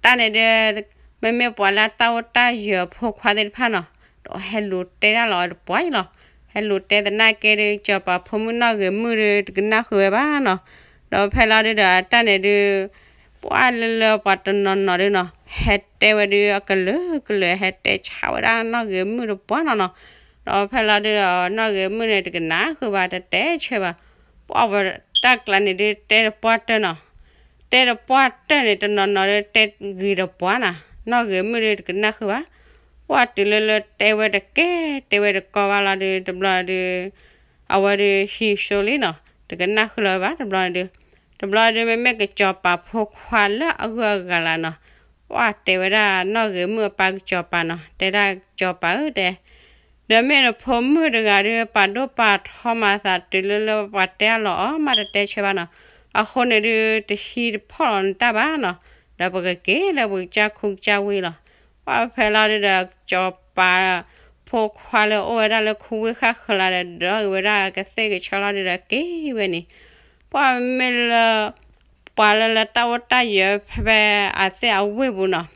တၢ်န့ၣ်ဒုး မ့မ့ၢ်ပှၤလၢတၢ်အိၣ်တၢ်ယၢၤဖိခွါသ့ၣ်တဖၣ်နီၤ, ဒီးဟဲလူၤတဲတၢ်လီၤအီၤတပှၢ်အံၤလီၤ. ဟဲလူၤတဲသနာ်က့ဒုး ကစီၤပၤဖိမုၣ်နီၢ်ဂ့ၤမုၣ်ဒုး တကနၣ်ဃုာ်ဝဲဘၣ်နီၤ. ဒီးဖဲလီၤဒုးဒီး တၢ်န့ၣ်ဒုး ပှၢ်လၢလၢပှၤတနီၤနီၤဒုးနီၤ ဟဲတဲဝဲဒုးအကလုာ်ကလုာ် ဟဲတဲဆါဝဲဒၣ်နီၢ်ဂ့ၤမုၣ်တပှၢ်နီၤနီၤ. ဒီးဖဲလီၤဒုးဒီး နီၢ်ဂ့ၤမုၣ်န့ၣ် တကနၣ်ဃုာ်ဘၣ် တတဲဆၢဘၣ်. ပှၢ်ပှၤတၢ်ကျါန့ၣ်ဒုး တဲတပှၢ်တၢၢ်နီၤ. တဲတပှၢ်တၢၢ်န့ၣ် တနီၤနီၤဒုး တဲဂ့ၤတပှၢ်နီၤ, နီၢ်ဂ့ၤမုၣ်ဒုးတကနၣ်ဃုာ်ဘၣ်. ပှၢ်တုၤလၢလၢတဲဝဲတကဲ တဲဝဲတကီဘၣ်လီၤဒုး တဘျီဒုး အဝဲဒုးဟံးစိလံနီၤ, တကနၣ်ဃုာ်လီၤဝဲဘၣ်တဘျီန့ၣ်ဒုး. တဘျီဒုး မ့မ့ၢ်ကစီၤပၤဖိခွါလၢအဂုၤအဂၤလၢနီၤ, ပှၢ်တဲဝဲဒၣ်နီၢ်ဂ့ၤမုၣ်အပၢ်ကစီၤပၤနီၤ, တဲဒၣ်ကစီၤပၤဧၢတဲ ဒီးမ့ၢ်နဖိမုၣ်တဂၤဒုး ပာ်ဒိၣ်ပာ်ထီမၤသးတုၤလၢလၢပှၤတဲအလီၢ်အီၤမး တတဲဆၢဘၣ်နီၤ. အဃိန့ၣ်ဒုး တဟံးတဖီၣ်လီၤနတၢ်ဘၣ်နီၤ, ဒီးပကက့ၤလၢပကစၢ်ခူကစၢ်ဝ့ၢ်လီၤ. ပှၢ်ဖဲလီၤဒုးဒီး ကစီၤပၤဖိခွါလၢအိၣ်ဝဲဒၣ်လၢခူဝ့ၢ်ဃၣ်ဃၢၤလၢဒီး ဒီးဂ့ၤဝဲဒၣ်ကသ့ၣ်ကဆၢလီၤဒုးဒီးက့ၤဝဲန့ၣ်, ပှၢ်မ့ၢ်လၢ ပှၤလၢလၢတၢ်အိၣ်တၢ်ယၢၤဖဲဖဲအသ့ၣ်အဝ့ၢ်ပူၤနီၤ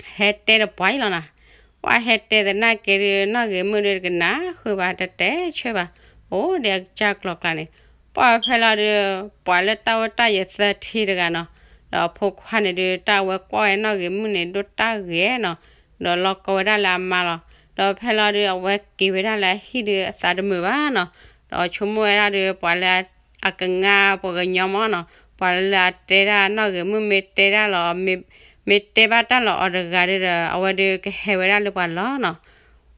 ဟဲတဲတပှၢ်အံၤလီၤနီၤ. ပှၢ်ဟဲတဲသနာ်က့ဒုး နီၢ်ဂ့ၤမုၣ်ဒုးတကနၣ်ဃုာ်ဘၣ် တတဲဆၢဘၣ်, အိၣ်ဒီးအကစၢ်ကျီၤကျါန့ၣ်. ပှၢ်ဖဲလီၤဒုး ပှၤလၢတၢ်အိၣ်တၢ်ယၢၤသၢထံတဂၤနီၤ, ဒီးအဖိခွါန့ၣ်ဒုး တၢ်အဝဲကွၢ်ဝဲနီၢ်ဂ့ၤမုၣ်န့ၣ် ဒိၣ်တၢ်ဂ့ၤနီၤ, ဒီးလီၤကီဝဲဒၣ်လၢအမါလီၤ. ဒီးဖဲလီၤဒုး အဝဲက့ၤဝဲဒၣ်လၢအဟံၣ်ဒုးအသးတမုာ်ဘၣ်နီၤ, ဒီးဆိကမိၣ်ဝဲဒၣ်ဒုး ပှၤလၢအကငါပှၤကညီမးနီၤ, ပှၤလၢအတဲဒၣ်နီၢ်ဂ့ၤမုၣ်မ့ၢ်တဲဒၣ်လီၤ မ့ၢ်တဲဘၣ်တၢ်လီၤအီၤတဂၤဒုးဒီး အဝဲဒုးကဟဲဝဲဒၣ်လၢပှၤလီၤနီၤ.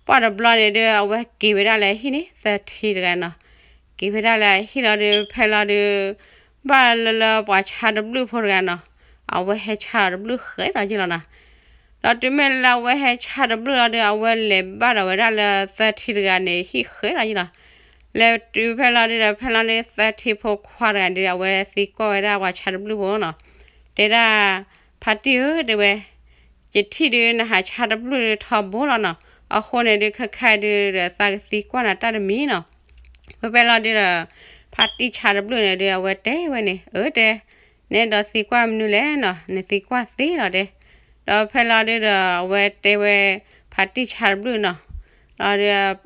ပှၢ်တဘျီန့ၣ်ဒုး အဝဲက့ၤဝဲဒၣ်လၢအဟံၣ်န့ၣ် သၢထံတဂၤနီၤ. က့ၤဝဲဒၣ်လၢအဟံၣ်လီၤဒုး ဖဲလီၤဒုး ဘၣ်လၢလၢပှၤဆါတဘျုးဖိတဂၤနီၤ, အဝဲဟဲဆါလီၤတဘျုးဃဲဒီးယ့ၢ်လီၤနီၤ. ဒီးတုၤမ့ၢ်လၢအဝဲဟဲဆါတဘျုးလီၤဒုး အဝဲလဲၤဘၣ်ဒီးဝဲဒၣ်လၢသၢထံတဂၤန့ၣ် ဟံၣ်ဃဲဒီးယ့ၢ်လီၤ. လဲၤတုၤဖဲလီၤဒုးဒီး ဖဲလီၤဒုးသၢထံဖိခွါတဂၤဒုး အဝဲသံကွၢ်ဝဲဒၣ်ပှၤဆါတဘျုးဖိနီၤ, တဲဒၣ် ဖါတံၢ်ဧၢ တဲဝဲ ယထံၣ်ဒုးနဟးဆါတဘျုးဒုးထီဘိလီၤနီၤ, အဃိန့ၣ်ဒုး ခဲခါဒုးဒီးသးကသံကွၢ်နၤတၢ်တမံၤနီၤ. ဖဲဖဲလီၤဒုးဒီး ဖါတံၢ်ဆါတဘျုးန့ၣ်ဒုး အဝဲတဲဝဲန့ၣ် အၢတဲ နဲဒိးသံကွၢ်မနုၤလဲၣ်နီၤ, နသံကွၢ်သ့လီၤတဲ. ဒီးဖဲလီၤဒုးဒီး အဝဲတဲဝဲ ဖါတံၢ်ဆါတဘျုးနီၤ, လီၤဒုး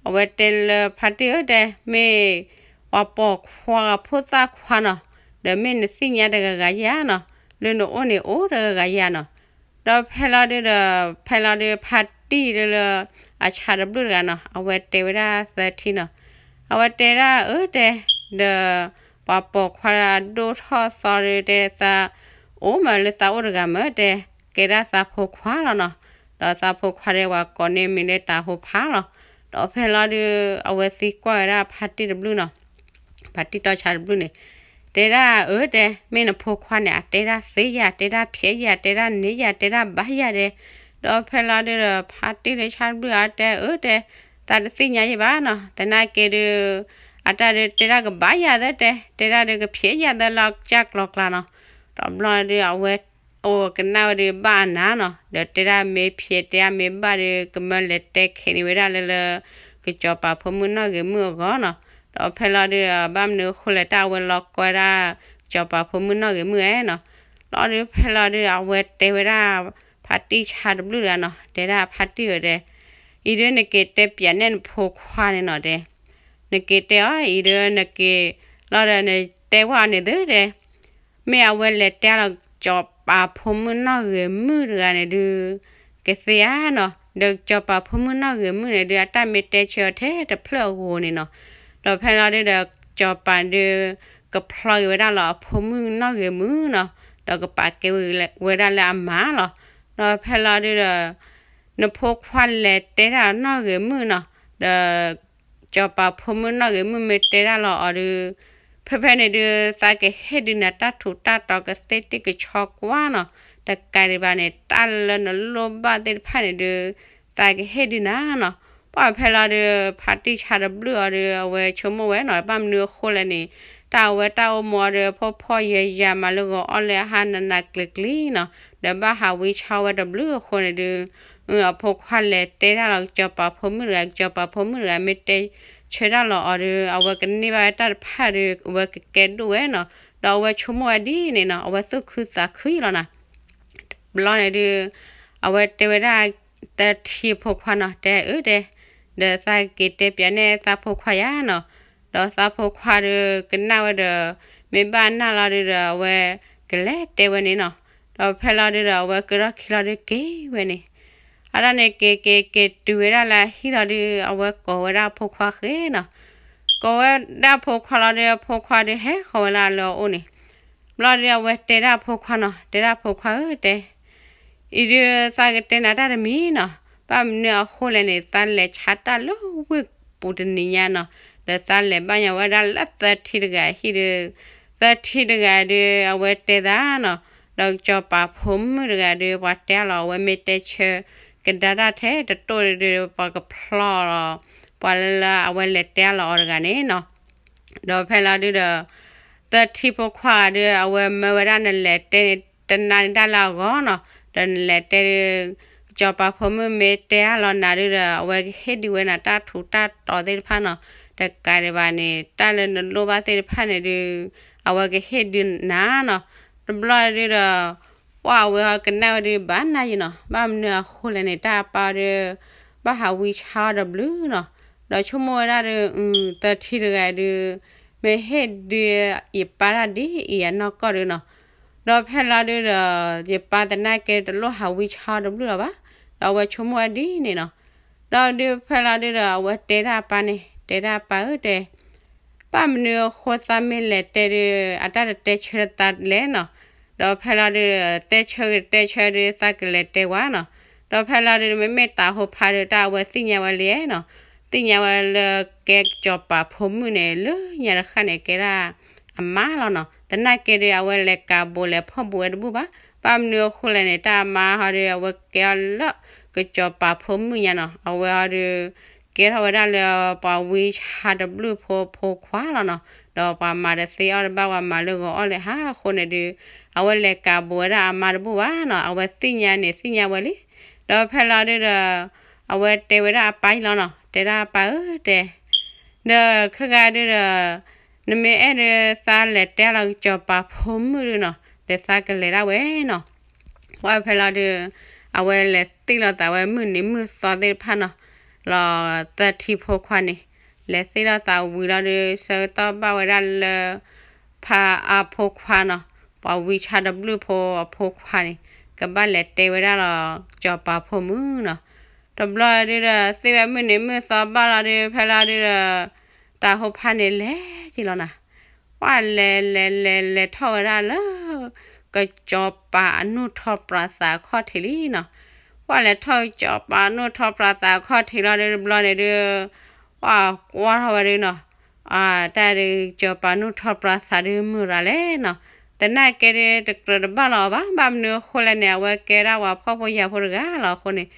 အဝဲတဲလၢဖါတံၢ်ဧၢတဲ မ့ၢ်ပှၤပိာ်ခွါဂၤဖိသၣ်ခွါနီၤ, ဒီးမ့ၢ်နသ့ၣ်ညါတဂၤဂၤယၤနီၤ, လၢနအိၣ်န့ၣ်အိၣ်တဂၤဂၤယၤနီၤ. ဒီးဖဲလီၤဒုးဒီး ဖဲလီၤဒုးဖါတံၢ်လၢလၢ အဆါတဘျုးတဂၤနီၤ, အဝဲတဲဝဲဒၣ်သၢထံနီၤ, အဝဲတဲဒၣ်အၢတဲ ဒီး ပှၤပိာ်ခွါဒိၣ်ထီၣ်သီဒုးတဲသး အိၣ်မးလၢသးအိၣ်တဂၤမးတဲ, ကဲဒၣ်သးဖိခွါလီၤနီၤ. ဒီးသးဖိခွါဒီးပှၤကိးန့ၢ်မံၤလၢတၢ်ဟိဖးလီၤ. ဒီးဖဲလီၤဒုး အဝဲသံကွၢ်ဝဲဒၣ်ဖါတံၢ်တဘျုးနီၤ, ဖါတံၢ်တီဆါတဘျုးန့ၣ်, တဲဒၣ်အၢတဲ မ့ၢ်နဖိခွါန့ၣ် အတဲဒၣ်သ့ယၤ တဲဒၣ်ဖျဲးယၤ တဲဒၣ်န့ၢ်ယၤ တဲဒၣ်ဘၣ်ယၤတဲ, ဒီးဖဲလီၤဒုဒီး ဖါတံၢ်လၢဆၣ်တဘျုၣ်အီၤတဲအၢတဲ, သးတသ့ၣ်ညါယဘၣ်နီၤ, သနာ်က့ဒုး အတၢ်ဒုးတဲဒၣ်ကဘၣ်ယၤသၢတဲ, တဲဒၣ်ဒုးကဖျဲးယၤသၢလၢကစၢ်ကျီကျါနီၤ. တဘျီဒုးအဝဲ အိၣ်ကနၣ်ဝဲဒုးဘၣ်အနၤနီၤ, ဒီးတဲဒၣ်မ့ၢ်ဖျဲးတဲဒၣ်မ့ၢ်ဘၣ်ဒုး ကမၢလဲၤတဲခဲးန့ၢ်ဝဲဒၣ်လၢလၢ ကစီၤပၤဖိမုၣ်နီၣ်ဂ့ၤမုၣ်အဂီၢ်နီၤ. ဒီးဖဲလီၤဒုး ဘၣ်မနုၤအဃိလဲၣ် တၢ်အဝဲလီၤကွၢ်ဒၣ် ကစီၤပၤဖိမုၣ်နီၣ်ဂ့ၤမုၣ်ဧါနီၤ. လီၤဒုးဖဲလီၤဒုး အဝဲတဲဝဲဒၣ် ဖါတံၢ်ဆၣ်တဘျုၣ်တဂၤနီၤ, တဲဒၣ်ဖါတံၢ်ဝဲတဲ, အံၤဒုးနက့ၤတဲပၠးနဲၣ်နဖိခွါန့ၣ်နီၤတဲ နက့ၤတဲအီၤ အံၤဒုးနက့ၤ လီၤဒီးနတဲဝဲအီၤန့ၣ်သုတဲ, မ့ၢ်အဝဲလဲၤတဲလီၤကစီၤပၤဖိမုၣ်နီၣ်ဂ့ၤမုၣ်တဂၤန့ၣ်ဒုး ကသ့ဧါနီၤ, ဒီးကစီၤပၤဖိမုၣ်နီၣ်ဂ့ၤမုၣ်န့ၣ်ဒုး အတၢ်မ့ၢ်တဲဆၢအီၤထဲတဖျၢၣ်အဂီၢ်န့ၣ်နီၤ. ဒီးဖဲလီၤဒုးဒီး ကစီၤပၤဒုး ကဖျီက့ၤဝဲဒၣ်လီၤအဖိမုၣ်နီၣ်ဂ့ၤမုၣ်နီၤ, ဒီးကပာ်ကဲဝဲဒၣ်လၢအမါလီၤ. ဒီးဖဲလီၤဒုးဒီး နဖိခွါလဲၤတဲတၢ်နီၣ်ဂ့ၤမုၣ်နီၤ, ဒီး ကစီၤပၤဖိမုၣ်နီၣ်ဂ့ၤမုၣ်မ့ၢ်တဲတၢ်လီၤအီၤဒုး ဖဲဖဲန့ၣ်ဒုး သးကဟ့ၣ်ဒုးနၤတၢ်ထူးတၢ်တီၤကသ့တ့ၢ်ကဆီကွၢ်နီၤ, တကးဒံးဘၣ်န့ၣ် တၢ်လၢနလိၣ်ဘၣ်သ့ၣ်တဖၣ်န့ၣ်ဒုး သးကဟ့ၣ်ဒုးနၤနီၤ. ပှၢ်ဖဲလီၤဒုး ဖါတံၢ်ဆါတဘျုးအီၤဒုး အဝဲဆိကမိၣ်ဝဲနီၤ, ဘၣ်မနုၤအဃိလဲၣ်န့ၣ် တၢ်အဝဲတၢ်အိၣ်မူအီၤဒုး ဖှီၣ်ဖှီၣ်ယာ်ယာ် မၤလၢဂီၤအီၣ်လၢအဟါနးနးကျံၤကျံၤနီၤ, ဒီးဘၣ်ဟးဝံဆါဝဲတဘျုးအဃိန့ၣ်ဒုး အဖိခွါလဲၤတဲတၢ်လီၤကစီၤပၤဖိမုၣ်တဂၤ, ကစီၤပၤဖိမုၣ်တဂၤမ့ၢ်တဲဆၢတၢ်လီၤအီၤဒီး အဝဲကန့ၢ်ဘၣ်ဝဲတၢ်တဖၣ်ဒီး အဝဲကကဲဒိၣ်ဝဲနီၤ, ဒီးအဝဲဆိကမိၣ်ဝဲဒ်န့ၣ်နီၤ, အဝဲသူၣ်ခုသးခုလီၤနီၤ. တဘျီန့ၣ်ဒုး အဝဲတဲဝဲဒၣ် သၢထံအဖိခွါနီၤ, တဲအၢတဲ, ဒီးသးက့ၤတဲပၠးနဲၣ်သးဖိခွါယၤနီၤ, ဒီးသးဖိခွါဒုးကနၣ်ဝဲဒီး မ့ၢ်ဘၣ်နၢ်လီၤဒုးဒီး အဝဲကလဲၤတဲဝဲန့ၣ်နီၤ. ဒီးဖဲလီၤဒုးဒီး အဝဲကဒီၣ်ခံလီၤဒုးက့ၤဝဲန့ၣ်, အဒၣ်န့ၣ်က့ၤက့ၤက့ၤတုၤဝဲဒၣ်လၢအဟံၣ်လီၤဒုး အဝဲကိးဝဲဒၣ်အဖိခွါဃဲနီၤ, ကိးဝဲဒၣ်အဖိခွါလီၤဒုး အဖိခွါဒုးဟဲဃီၤဝဲလၢအလၢအအိၣ်န့ၣ်, ဘျီဒုးအဝဲတဲဒၣ်အဖိခွါနီၤ, တဲဒၣ်အဖိခွါဧၢတဲ အံၤဒုးသးကတဲနၤတၢ်တမံၤနီၤ, ဘၣ်မနုၤအဃိလဲၣ်န့ၣ် သးလဲၤဆါတၢ်လၢဝ့ၢ်ပူၤတနံၤညါနီၤ, ဒီးသးလဲၤဘၣ်ညါဝဲဒၣ်လၢသၢထံတဂၤအဟံၣ်ဒုး, သၢထံတဂၤဒုး အဝဲတဲသးနီၤ, ဒီးကစီၤပၤဖိမုၣ်တဂၤဒုး ပှၤတဲအါလီၤအဝဲမ့ၢ်တဲဆၢကဒါတၢ်ထဲတတိၢ်ဒုး ပှၤကဖျီလီၤ ပှၤလၢလၢအဝဲလဲၤတဲအါလီၤအီၤတဂၤန့ၣ်နီၤ. ဒီးဖဲလီၤဒုးဒီး သၢထံဖိခွါဂၤဒုး အဝဲမၢဝဲဒၣ်နလဲၤတဲန့ၣ် တနာ်န့ၢ်တၢ်လၢအဂီၢ်နီၤ, ဒီးနလဲၤတဲဒုး ကစီၤပၤဖိမုၣ်မ့ၢ်တဲအါလီၤနၤဒုးဒီး အဝဲကဟ့ၣ်ဒုးဝဲနၤတၢ်ထူးတၢ်တီၤသ့ၣ်တဖၣ်နီၤ, တကးဒံးဘၣ်န့ၣ် တၢ်လၢနလိၣ်ဘၣ်သ့ၣ်တဖၣ်န့ၣ်ဒုး အဝဲကဟ့ၣ်ဒုးနၤနီၤ. တဘျီဒုးဒီး ပှၢ်အဝဲဟီကနၣ်ဝဲဒုးဘၣ်နၢ်ယံၤနီၤ, ဘၣ်မနုၤအဃိလဲၣ်န့ၣ် တၢ်အပၢ်ဒုး ဘၣ်ဟးဝံဆါအီၤတဘျုးနီၤ, ဒီးဆိကမိၣ်ဝဲဒၣ်ဒုး သၢထံတဂၤဒုး မ့ၢ်ဟ့ၣ်ဒုးယပၢ်တၢ်ဒ်အံၤအနီၢ်ကီၢ်ဒုးနီၤ, ဒီးဖဲလီၤဒုးဒီး ယပၢ်သနာ်က့တလိၣ်ဟးဝံဆါအီၤတဘျုးလီၤဘၣ်, ဒီးအဝဲဆိကမိၣ်ဝဲဒ်န့ၣ်နီၤ. ဒီးဒုးဖဲလီၤဒုးဒီး အဝဲတဲဒၣ်အပၢ်န့ၣ် တဲဒၣ်အပၢ်ဧၢတဲ ဘၣ်မနုၤအဃိသးမ့ၢ်လဲၤတဲဒုး အတၢ်တတဲဆၢသးလဲၣ်နီၤ, ဒီးဖဲလီၤဒုး တဲဆၢကတဲဆၢဒုး သးကလဲၤတဲဝဲနီၤ, ဒီးဖဲလီၤဒုး မ့မ့ၢ်တၤဟိဖါဒုး တၢ်အဝဲသ့ၣ်ညါဝဲလံနီၤ, သ့ၣ်ညါဝဲလၢကဲကစီၤပၤဖိမုၣ်န့ၣ် လၢညါတဃၣ်န့ၣ် ကဲဒၣ်အမါလီၤနီၤ, သနာ်က့ဒုး အဝဲလဲၤကးဘူးလဲၤဖီၣ်ဘူးဝဲတဘူၣ်ဘၣ်, ဘၣ်မနုၤအဃိလဲၣ်န့ၣ် တၢ်အမါဟီဒုး အဝဲကဲအီၤလၢကစီၤပၤဖိမုၣ်ညါနီၤ, အဝဲဟီဒုး ကဲထီၣ်ဝဲဒၣ်လၢပှၤဝံဆါတဘျုးဖိဖိခွါလီၤနီၤ, ဒီးပှၤမၤတသ့အီၣ်တဘၣ် ပှၤမၤလၢဂီၤအီၣ်လၢဟါအဃိန့ၣ်ဒုး အဝဲလဲၤကးဘူးဝဲဒၣ်အမါတဘူၣ်ဘၣ်နီၤ, အဝဲသ့ၣ်ညါန့ၣ်သ့ၣ်ညါဝဲလံ, ဒီးဖဲလီၤဒုးဒီး အဝဲတဲဝဲဒၣ်အပၢ်အံၤလီၤနီၤ, တဲဒၣ်အပၢ်ဧၢတဲ ဒီးခဲဂၤဒုးဒီး နမ့ၢ်အဲၣ်ဒုးသးလဲၤတဲလီၤကစီၤပၤဖိမုၣ်ဒုးနီၤ, ဒီးသးကလဲၤဒၣ်ဝဲနီၤ. ပှၢ်ဖဲလီၤဒုး အဝဲလဲၤသ့ၣ်လီၤသးဝဲမုၢ်နံၤမုၢ်သီသ့ၣ်တဖၣ်နီၤ, လီၤသၢထံဖိခွါန့ၣ် လဲၤသ့ၣ်လီၤသးဝံၤလီၤဒုး ဆၢကတီၢ်ဘၣ်ဝဲဒၣ်လၢ ဖါအဖိခွါနီၤ, ပှၤဝံဆါတဘျုးဖိအဖိခွါန့ၣ် ကဘၣ်လဲၤတဲဝဲဒၣ်လီၤ ကစီၤပၤဖိမုၣ်နီၤ. တဘျီဒုးဒီး သ့ၣ်ဝဲမုၢ်နံၤမုၢ်သီဘၣ်လီၤဒုး ဖဲလီၤဒုးဒီး တၤဟိဖါန့ၣ်လဲၤက့ၤလီၤနၤ, ပှၢ်လဲၤလဲၤလဲၤလဲၤထီၣ်ဝဲဒၣ်လၢ ကစီၤပၤအနူၢ်ထီၣ်ပြးသးအခီၣ်ထံးလံနီၤ. ပှၢ်လဲၤထီၣ်ကစီၤပၤအနူၢ်ထီၣ်ပြးသးအခီၣ်ထံးလီၤဒုး တဘျီန့ၣ်ဒုး ပှၢ်ကွၢ်ထီၣ်ဝဲဒုးနီၤ, တၢ်ဒုး ကစီၤပၤနူၢ်ထီၣ်ပြးသးဒုးမုၢ်ရၤလဲၣ်နီၤ. သနာ်က့ဒုး တကြၢးတဘၣ်လီၤအီၤဘၣ်, ဘၣ်မနုၤအဃိလဲၣ်န့ၣ် အဝဲကဲဒၣ်ပှၤဖှီၣ်ဖိယာ်ဖိတဂၤလီၤအဃိန့ၣ်,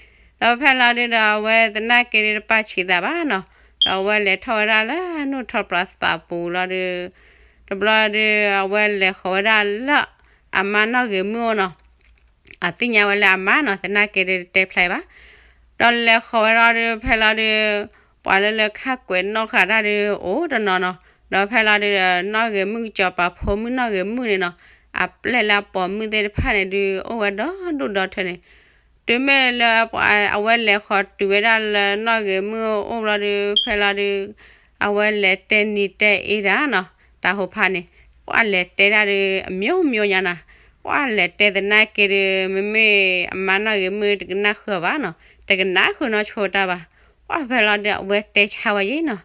ဒီးဖဲလီၤဒုးဒီး အဝဲသနာ်က့ဒုးတပာ်ဆံးသးဘၣ်နီၤ, ဒီးအဝဲလဲၤထီၣ်ဝဲဒၣ်လၢနူၢ်ထီၣ်ပြးသးပူၤလီၤဒုး, တဘျီဒုး အဝဲလဲၤဃီၤဝဲဒၣ်လၢ အမါနီၢ်ဂ့ၤမုၣ်အိၣ်နီၤ, အသ့ၣ်ညါဝဲလၢအမါနီၤ သနာ်က့ဒုးတတဲဖျါဘၣ်, ဒီးလဲၤဃီၤဝဲလီၤဒုး ဖဲလီၤဒုး ပှၤလၢလၢခၣ်ကွဲးနီၣ်ဃာ်တၢ်ဒုးအိၣ်တနီၤနီၤ, ဒီးဖဲလီၤဒုးဒီး နီၢ်ဂ့ၤမုၣ်ကစီၤပၤဖိမုၣ် နီၢ်ဂ့ၤမုၣ်န့ၣ်နီၤ, အပျဲၢ်လၢအပိာ်မုၣ်သ့ၣ်တဖၣ်န့ၣ်ဒုး အိၣ်ဝဲဒီဒူၣ်ဒီထၢန့ၣ်, တုၤမ့ၢ်လၢ အဝဲလဲၤဃီၤတုၤဝဲဒၣ်လၢနီၢ်ဂ့ၤမုၣ်အိၣ်ဘျီဒုး ဖဲလီၤဒုး အဝဲလဲၤတဲနံၤတဲအ့တၢ်နီၤ, တၢ်ဟိးဖးန့ၣ်, ပှၤလဲၤတဲတၢ်ဒုး အမျိုးမျိုးညါနီၤ, ပှၤလဲၤတဲသနာ်က့ဒုး မ့မ့ၢ်အမါနီၢ်ဂ့ၤမုၣ်တကနၣ်ဃုာ်ဘၣ်နီၤ, တကနၣ်ဃုာ်နီတဆိတၢ်ဘၣ်, ပှၤဖဲလီၤဒုး အဝဲတဲဆါဝဲယဲနီၤ,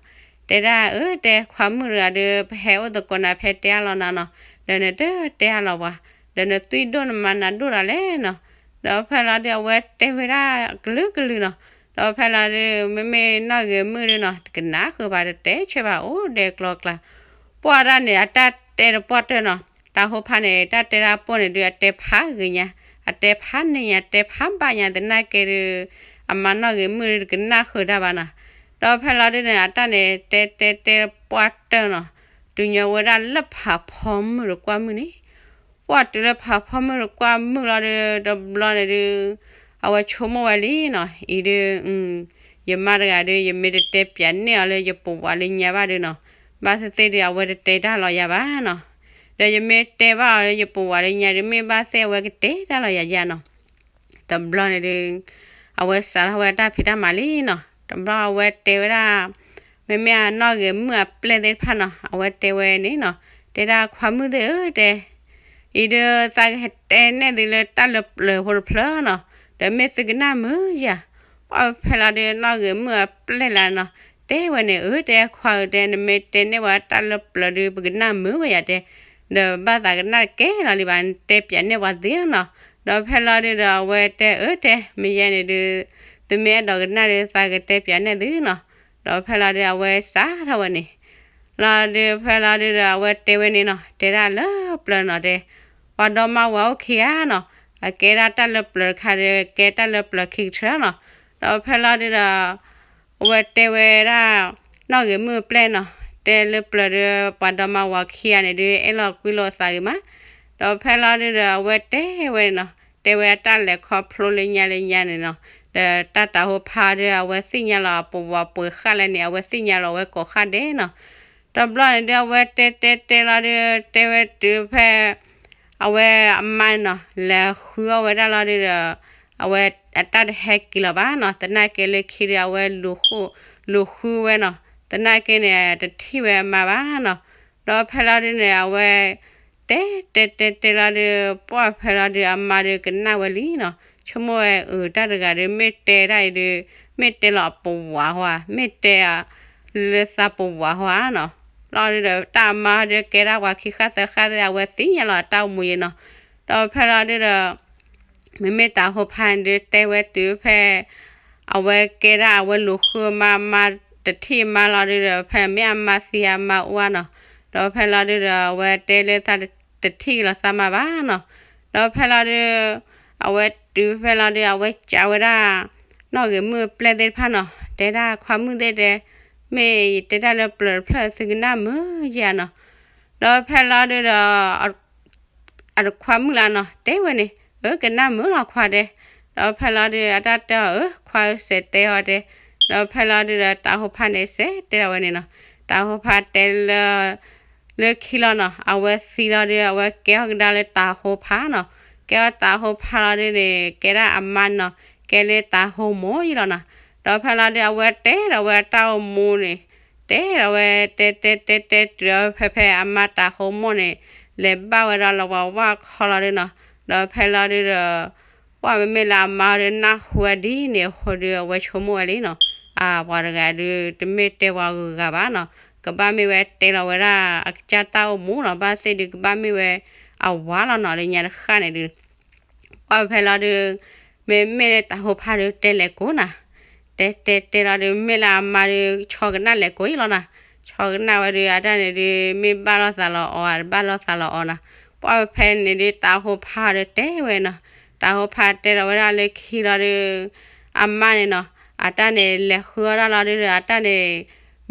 တဲဒၣ်အၢ တဲခွါမုၣ်တဂၤဒုး ပဟဲအိၣ်သကိးနၤဖဲတဲအါလီၤနၤနီၤ, ဒီးနတတဲအါလီၤပှၤ, ဒီးနသွံၣ်ဒိၣ်နမၤနၤဒိၣ်တၢ်လဲၣ်နီၤ, ဒီးဖဲလီၤဒုး အဝဲတဲဝဲဒၣ်ကလုာ်ကလုာ်နီၤ, ဒီးဖဲလီၤဒုး မ့မ့ၢ်နီၢ်ဂ့ၤမုၣ်ဒုးနီၤ တကနၣ်ဃုာ်ဘၣ် တတဲဆၢဘၣ် အိၣ်ဒဲးကျီကျါ, ပှၤဒၣ်န့ၣ် အတၢ်တဲတပှၢ်တၢၢ်နီၤ, တၢ်ဟိးဖးန့ၣ် တၢ်တဲတၢ်ပိၢ်န့ၣ်ဒုး အတဲဖးဂ့ၤညါ, အတဲဖးန့ၢ်ညါ တဲဖးဘၣ်ညါသနာ်က့ဒုး အမါနီၢ်ဂ့ၤမုၣ်ဒုး တကနၣ်ဃုာ်တၢ်ဘၣ်နီၤ, ဒီးဖဲလီၤဒုးန့ၣ် အတၢ်န့ၣ် တဲတဲတဲတပှၢ်တၢၢ်နီၤ, တုၤညီဝဲဒၣ်လၢဖးဖီမုၢ်တကွၢ်မုၢ်န့ၣ်, ပှၤတုၤလၢဖးဖီမုၢ်တကွၢ်မုၢ်လီၤဒုး တဘျီန့ၣ်ဒုး အဝဲဆိကမိၣ်ဝဲလံနီၤ, အံၤဒုး ယမါတဂၤဒုး ယမ့ၢ်တတဲပၠးနဲၣ်အီၤလၢယပဝးလၢညါဘၣ်ဒုးနီၤ, ဘၣ်သ့ၣ်သ့ၣ်ဒုး အဝဲတတဲတၢ်လီၤယၤဘၣ်နီၤ, ဒီးယမ့ၢ်တဲဘၣ်အီၤလၢယပဝးလၢညါဒုး မ့ၢ်ဘၣ်သ့ၣ်အဝဲကတဲတၢ်လီၤယၤယၤနီၤ, တဘျီန့ၣ်ဒုး အဝဲစးထီၣ်ဝဲတၢ်ဖံးတၢ်မၤလံနီၤ, တဘျီအဝဲတဲဝဲဒၣ် မ့မ့ၢ်အနီၢ်ဂ့ၤမုၣ်အပျဲၢ်သ့ၣ်တဖၣ်နီၤ အဝဲတဲဝဲန့ၣ်နီၤ, တဲဒၣ်ခွါမုၣ်သ့ၣ်ဧၢတဲ အံၤဒုးသးကတဲနဲၣ်သုလၢတၢ်လၢပျၢၤဖိတဖျၢၣ်နီၤ, ဒီးမ့ၢ်သုကနၣ်မုာ်ယၤ, ပှၤဖဲလီၤဒုးနီၢ်ဂ့ၤမုၣ်အပျဲၢ်လၢနီၤ, တဲဝဲန့ၣ် အၢတဲခွါဧၢတဲ နမ့ၢ်တဲနဲၣ်ပှၤတၢ်လၢပျၢၤဒုး ပကနၣ်မုာ်ဝဲယၤတဲ, ဒီးဘၣ်သးကနၣ်တကဲလီၤလံဘၣ် နတဲပၠးနဲၣ်ပှၤသ့နီၤ, ဒီးဖဲလီၤဒုးဒီးအဝဲတဲအၢတဲ မ့ၢ်ယဲန့ၣ်ဒုး သုမ့ၢ်အဲၣ်ဒိးကနၣ်ဒုး သးကတဲပၠးနဲၣ်သုနီၤ, ဒီးဖဲလီၤဒုးအဝဲစးထီၣ်ဝဲန့ၣ် လီၤဒုးဖဲလီၤဒုးဒီးအဝဲတဲဝဲန့ၣ်နီၤ, တဲဒၣ်လၢပျၢၤနီၤတဲ, ပှၤဒီမါဝၤအိၣ်ခံဂၤနီၤ, အကဲဒၣ်တၢ်လၢပျၢၤတခါဒီး ကဲတၢ်လၢပျၢၤခံကထၢနီၤ, ဒီးဖဲလီၤဒုးဒီး အဝဲတဲဝဲဒၣ် နီၢ်ဂ့ၤမုၣ်အပျဲၢ်နီၤ, တဲလၢပျၢၤဒုး ပှၤဒီမါဝၤခံဂၤန့ၣ်ဒုး အဲၣ်လီၤကွံလိာ်သးဂ့ၤမး, ဒီးဖဲလီၤဒုးဒီးအဝဲတဲဝဲန့ၣ်နီၤ, တဲဝဲဒၣ်တၢ်လဲၤခီဖျိလၢညါလၢညါန့ၣ်နီၤ, ဒီးတၢ်တၢ်ဟိးဖးဒုး အဝဲသ့ၣ်ညါလီၤအပဝးပှဲၤဃာ်လဲၣ်န့ၣ် အဝဲသ့ၣ်ညါလီၤဝဲကိးဃာ်ဒဲးနီၤ, တဘျီန့ၣ်ဒုး အဝဲတဲတဲတဲလီၤဒုး တဲဝဲတုၤဖဲ အဝဲအမါနီၤ လဲၤဃုအီၣ်ဝဲဒၣ်လီၤဒုးဒီး အဝဲအတၢ်တဟဲက့ၤလီၤဘၣ်နီၤ, သနာ်က့လၢခံဒုး အဝဲလူၤဃုဝဲနီၤ, သနာ်က့န့ၣ် တထံၣ်ဝဲအမါဘၣ်နီၤ, ဒီးဖဲလီၤဒုးန့ၣ် အဝဲ တဲတဲတဲတဲလီၤဒုး ပှၢ်ဖဲလီၤဒုး အမါဒုးကနၣ်ဝဲလံနီၤ, ဆိကမိၣ်ဝဲ အၢ တၢ်တဂၤဒုး မ့ၢ်တဲတၢ်အံၤဒုး မ့ၢ်တဲလီၤအပဝးဟီဧါ, မ့ၢ်တဲလၢသးပဝးဟီဧါနီၤ, လီၤဒုးဒီး တၢ်အမါဒုးကဲဒၣ်ပှၤခံဃာ်သၢဃာ်သ့ၣ် အဝဲသ့ၣ်ညါလီၤအတၢ်အိၣ်မူယဲနီၤ, ဒီးဖဲလီၤဒုးဒီး မ့မ့ၢ်တၢ်ဟိးဖးန့ၣ်ဒုး တဲဝဲတုၤဖဲ အဝဲကဲဒၣ်အဝဲလူၤဃုအမါ အမါတထံၣ်အမါလီၤဒုးဒီး ဖဲမ့ၢ်အမါသံအမါအိၣ်ဧါနီၤ, ဒီးဖဲလီၤဒုးဒီး အဝဲတဲလၢသးတထံၣ်လီၤသးမါဘၣ်နီၤ, ဒီးဖဲလီၤဒုး အဝဲတုၤဖဲလီၤဒုး အဝဲကးဝဲဒၣ် နီၢ်ဂ့ၤမုၣ်အပျဲၢ်သ့ၣ်တဖၣ်နီၤ, တဲဒၣ်ခွါမုၣ်သ့ၣ်တဲ မ့ၢ်ယတဲတၢ်လၢပျၢၤတဖျၢၣ်သုကနၣ်မုာ်ယၤနီၤ, ဒီးဖဲလီၤဒုးဒီး အတခွါမုၣ်လၢနီၤ တဲဝဲန့ၣ် အၢ ကနၣ်မုာ်လီၤခွါတဲ, ဒီးဖဲလီၤဒုး အတၢ်တဲအီၤ အၢ ခွါဧၢ စဲးတဲအီၤတဲ, ဒီးဖဲလီၤဒုးဒီး တၢ်ဟိးဖးန့ၣ် စဲးတဲအီၤဝဲန့ၣ်နီၤ, တၢ်ဟိးဖးတဲလၢ လၢခံလီၤနီၤ အဝဲသံလီၤဒုး အဝဲကဲထီၣ်ကဒါလၢတၢ်ဟိးဖးနီၤ, ကဲထီၣ်တၢ်ဟိးဖးလီၤဒုးန့ၣ် ကဲဒၣ်အမါနီၤ ကဲလၢတၢ်ဟိးမိၢ်ယံလီၤနီၤ, ဒီးဖဲလီၤဒုး အဝဲတဲဒီးဝဲအတၢ်အိၣ်မူန့ၣ် တဲဒီးဝဲ တဲတဲတဲတဲတုၤဒီးဖဲဖဲအမါတၢ်ဟိးမိၢ်န့ၣ် လဲၤဘၣ်ဝဲဒီးလီၤဝၤဝါခီလီၤဒုးနီၤ, ဒီးဖဲလီၤဒုးဒီး ပှၢ်မ့မ့ၢ်လၢအမါဒုးနၢ်ဟူဝဲဒ်န့ၣ်အဃိဒုး အဝဲဆိကမိၣ်ဝဲလံနီၤ, အါ ပှၤတဂၤဒုး တမ့ၢ်တဲပှၤဂုၤဂၤဘၣ်နီၤ, ကဘၣ်မ့ၢ်ဝဲတဲလီၤဝဲဒၣ်အကစၢ်တၢ်အိၣ်မူနီၤ, ဘၣ်သ့ၣ်ဒုးကဘၣ်မ့ၢ်ဝဲအဝၤလီၤနီၤ လၢညါတဃၣ်န့ၣ်ဒုး ပှၢ်ဖဲလီၤဒုး မ့မ့ၢ်လၢတၢ်ဟိးဖးဒုးတဲလဲၤကိးနီၤ, တဲတဲတဲလီၤဒုး မ့ၢ်လၢအမါဒုး ဆီကနၣ်လဲၤကိးယံလီၤနီၤ, ဆီကနၣ်ဝဲဒုး အတၢ်န့ၣ်ဒုး မ့ၢ်ဘၣ်လိာ်သးလီၤအီၤ တဘၣ်လိာ်သးလီၤအီၤနီၤ, ပှၢ်ဖဲန့ၣ်ဒုး တၤဟိဖးဒီးတဲဝဲနီၤ, တၤဟိဖးတဲဒီးဝဲဒၣ်လၢခံလီၤဒုး အမါန့ၣ်နီၤ အတၢ်န့ၣ်လဲၤဃုအီၣ်တၢ်လီၤဒုးဒီး အတၢ်န့ၣ်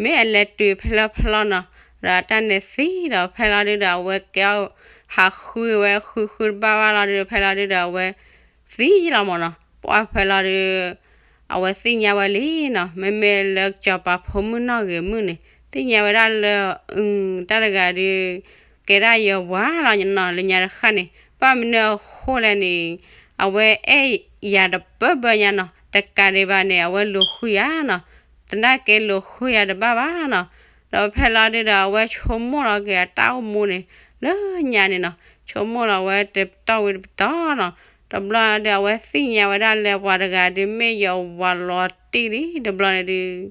မ့ၢ်အလဲၤတုၤဖဲလၢဖဲလီၤနီၤ, ဒီးအတၢ်န့ၣ်သံဒီး ဖဲလီၤဒုးဒီး အဝဲကဲအီၣ်ဟးဃုဝဲ ဃုဃုတဘၣ်ဘၣ်လီၤဒုး ဖဲလီၤဒုးဒီး အဝဲသံလီၤမၢ်နီၤ. ပှၢ်ဖဲလီၤဒုး အဝဲသ့ၣ်ညါဝဲလံနီၤ, မ့မ့ၢ်လၢကစီၤပၤဖိမုၣ်နီၢ်ဂ့ၤမုၣ်န့ၣ် သ့ၣ်ညါဝဲဒၣ်လၢ အု တၢ်တဂၤဒုး ကဲဒၣ်ယဝၤလီၤနီၤ လၢညါတဃၣ်န့ၣ် ဘၣ်မနုၤအဃိလဲၣ်န့ၣ် အဝဲအဲၣ်ယၤတပၢၢ်ဘၢညါနီၤ, တကးဒံးဘၣ်န့ၣ် အဝဲလူၤဃုယၤနီၤ, သနာ်က့လူၤဃုယၤတဘၣ်ဘၣ်နီၤ. ဒီးဖဲလီၤဒုးဒီး အဝဲဆိကမိၣ်လီၤက့ၤအတၢ်အိၣ်မူန့ၣ် လၢညါန့ၣ်နီၤ, ဆိကမိၣ်လီၤဝဲတပတီၢ်ဝံၤတပတီၢ်နီၤ. တဘျီဒုး အဝဲသ့ၣ်ညါဝဲဒၣ်လၢပှၤတဂၤဒုး မ့ၢ်ယဝၤလီၤတံၢ်လံ တဘျီန့ၣ်ဒုး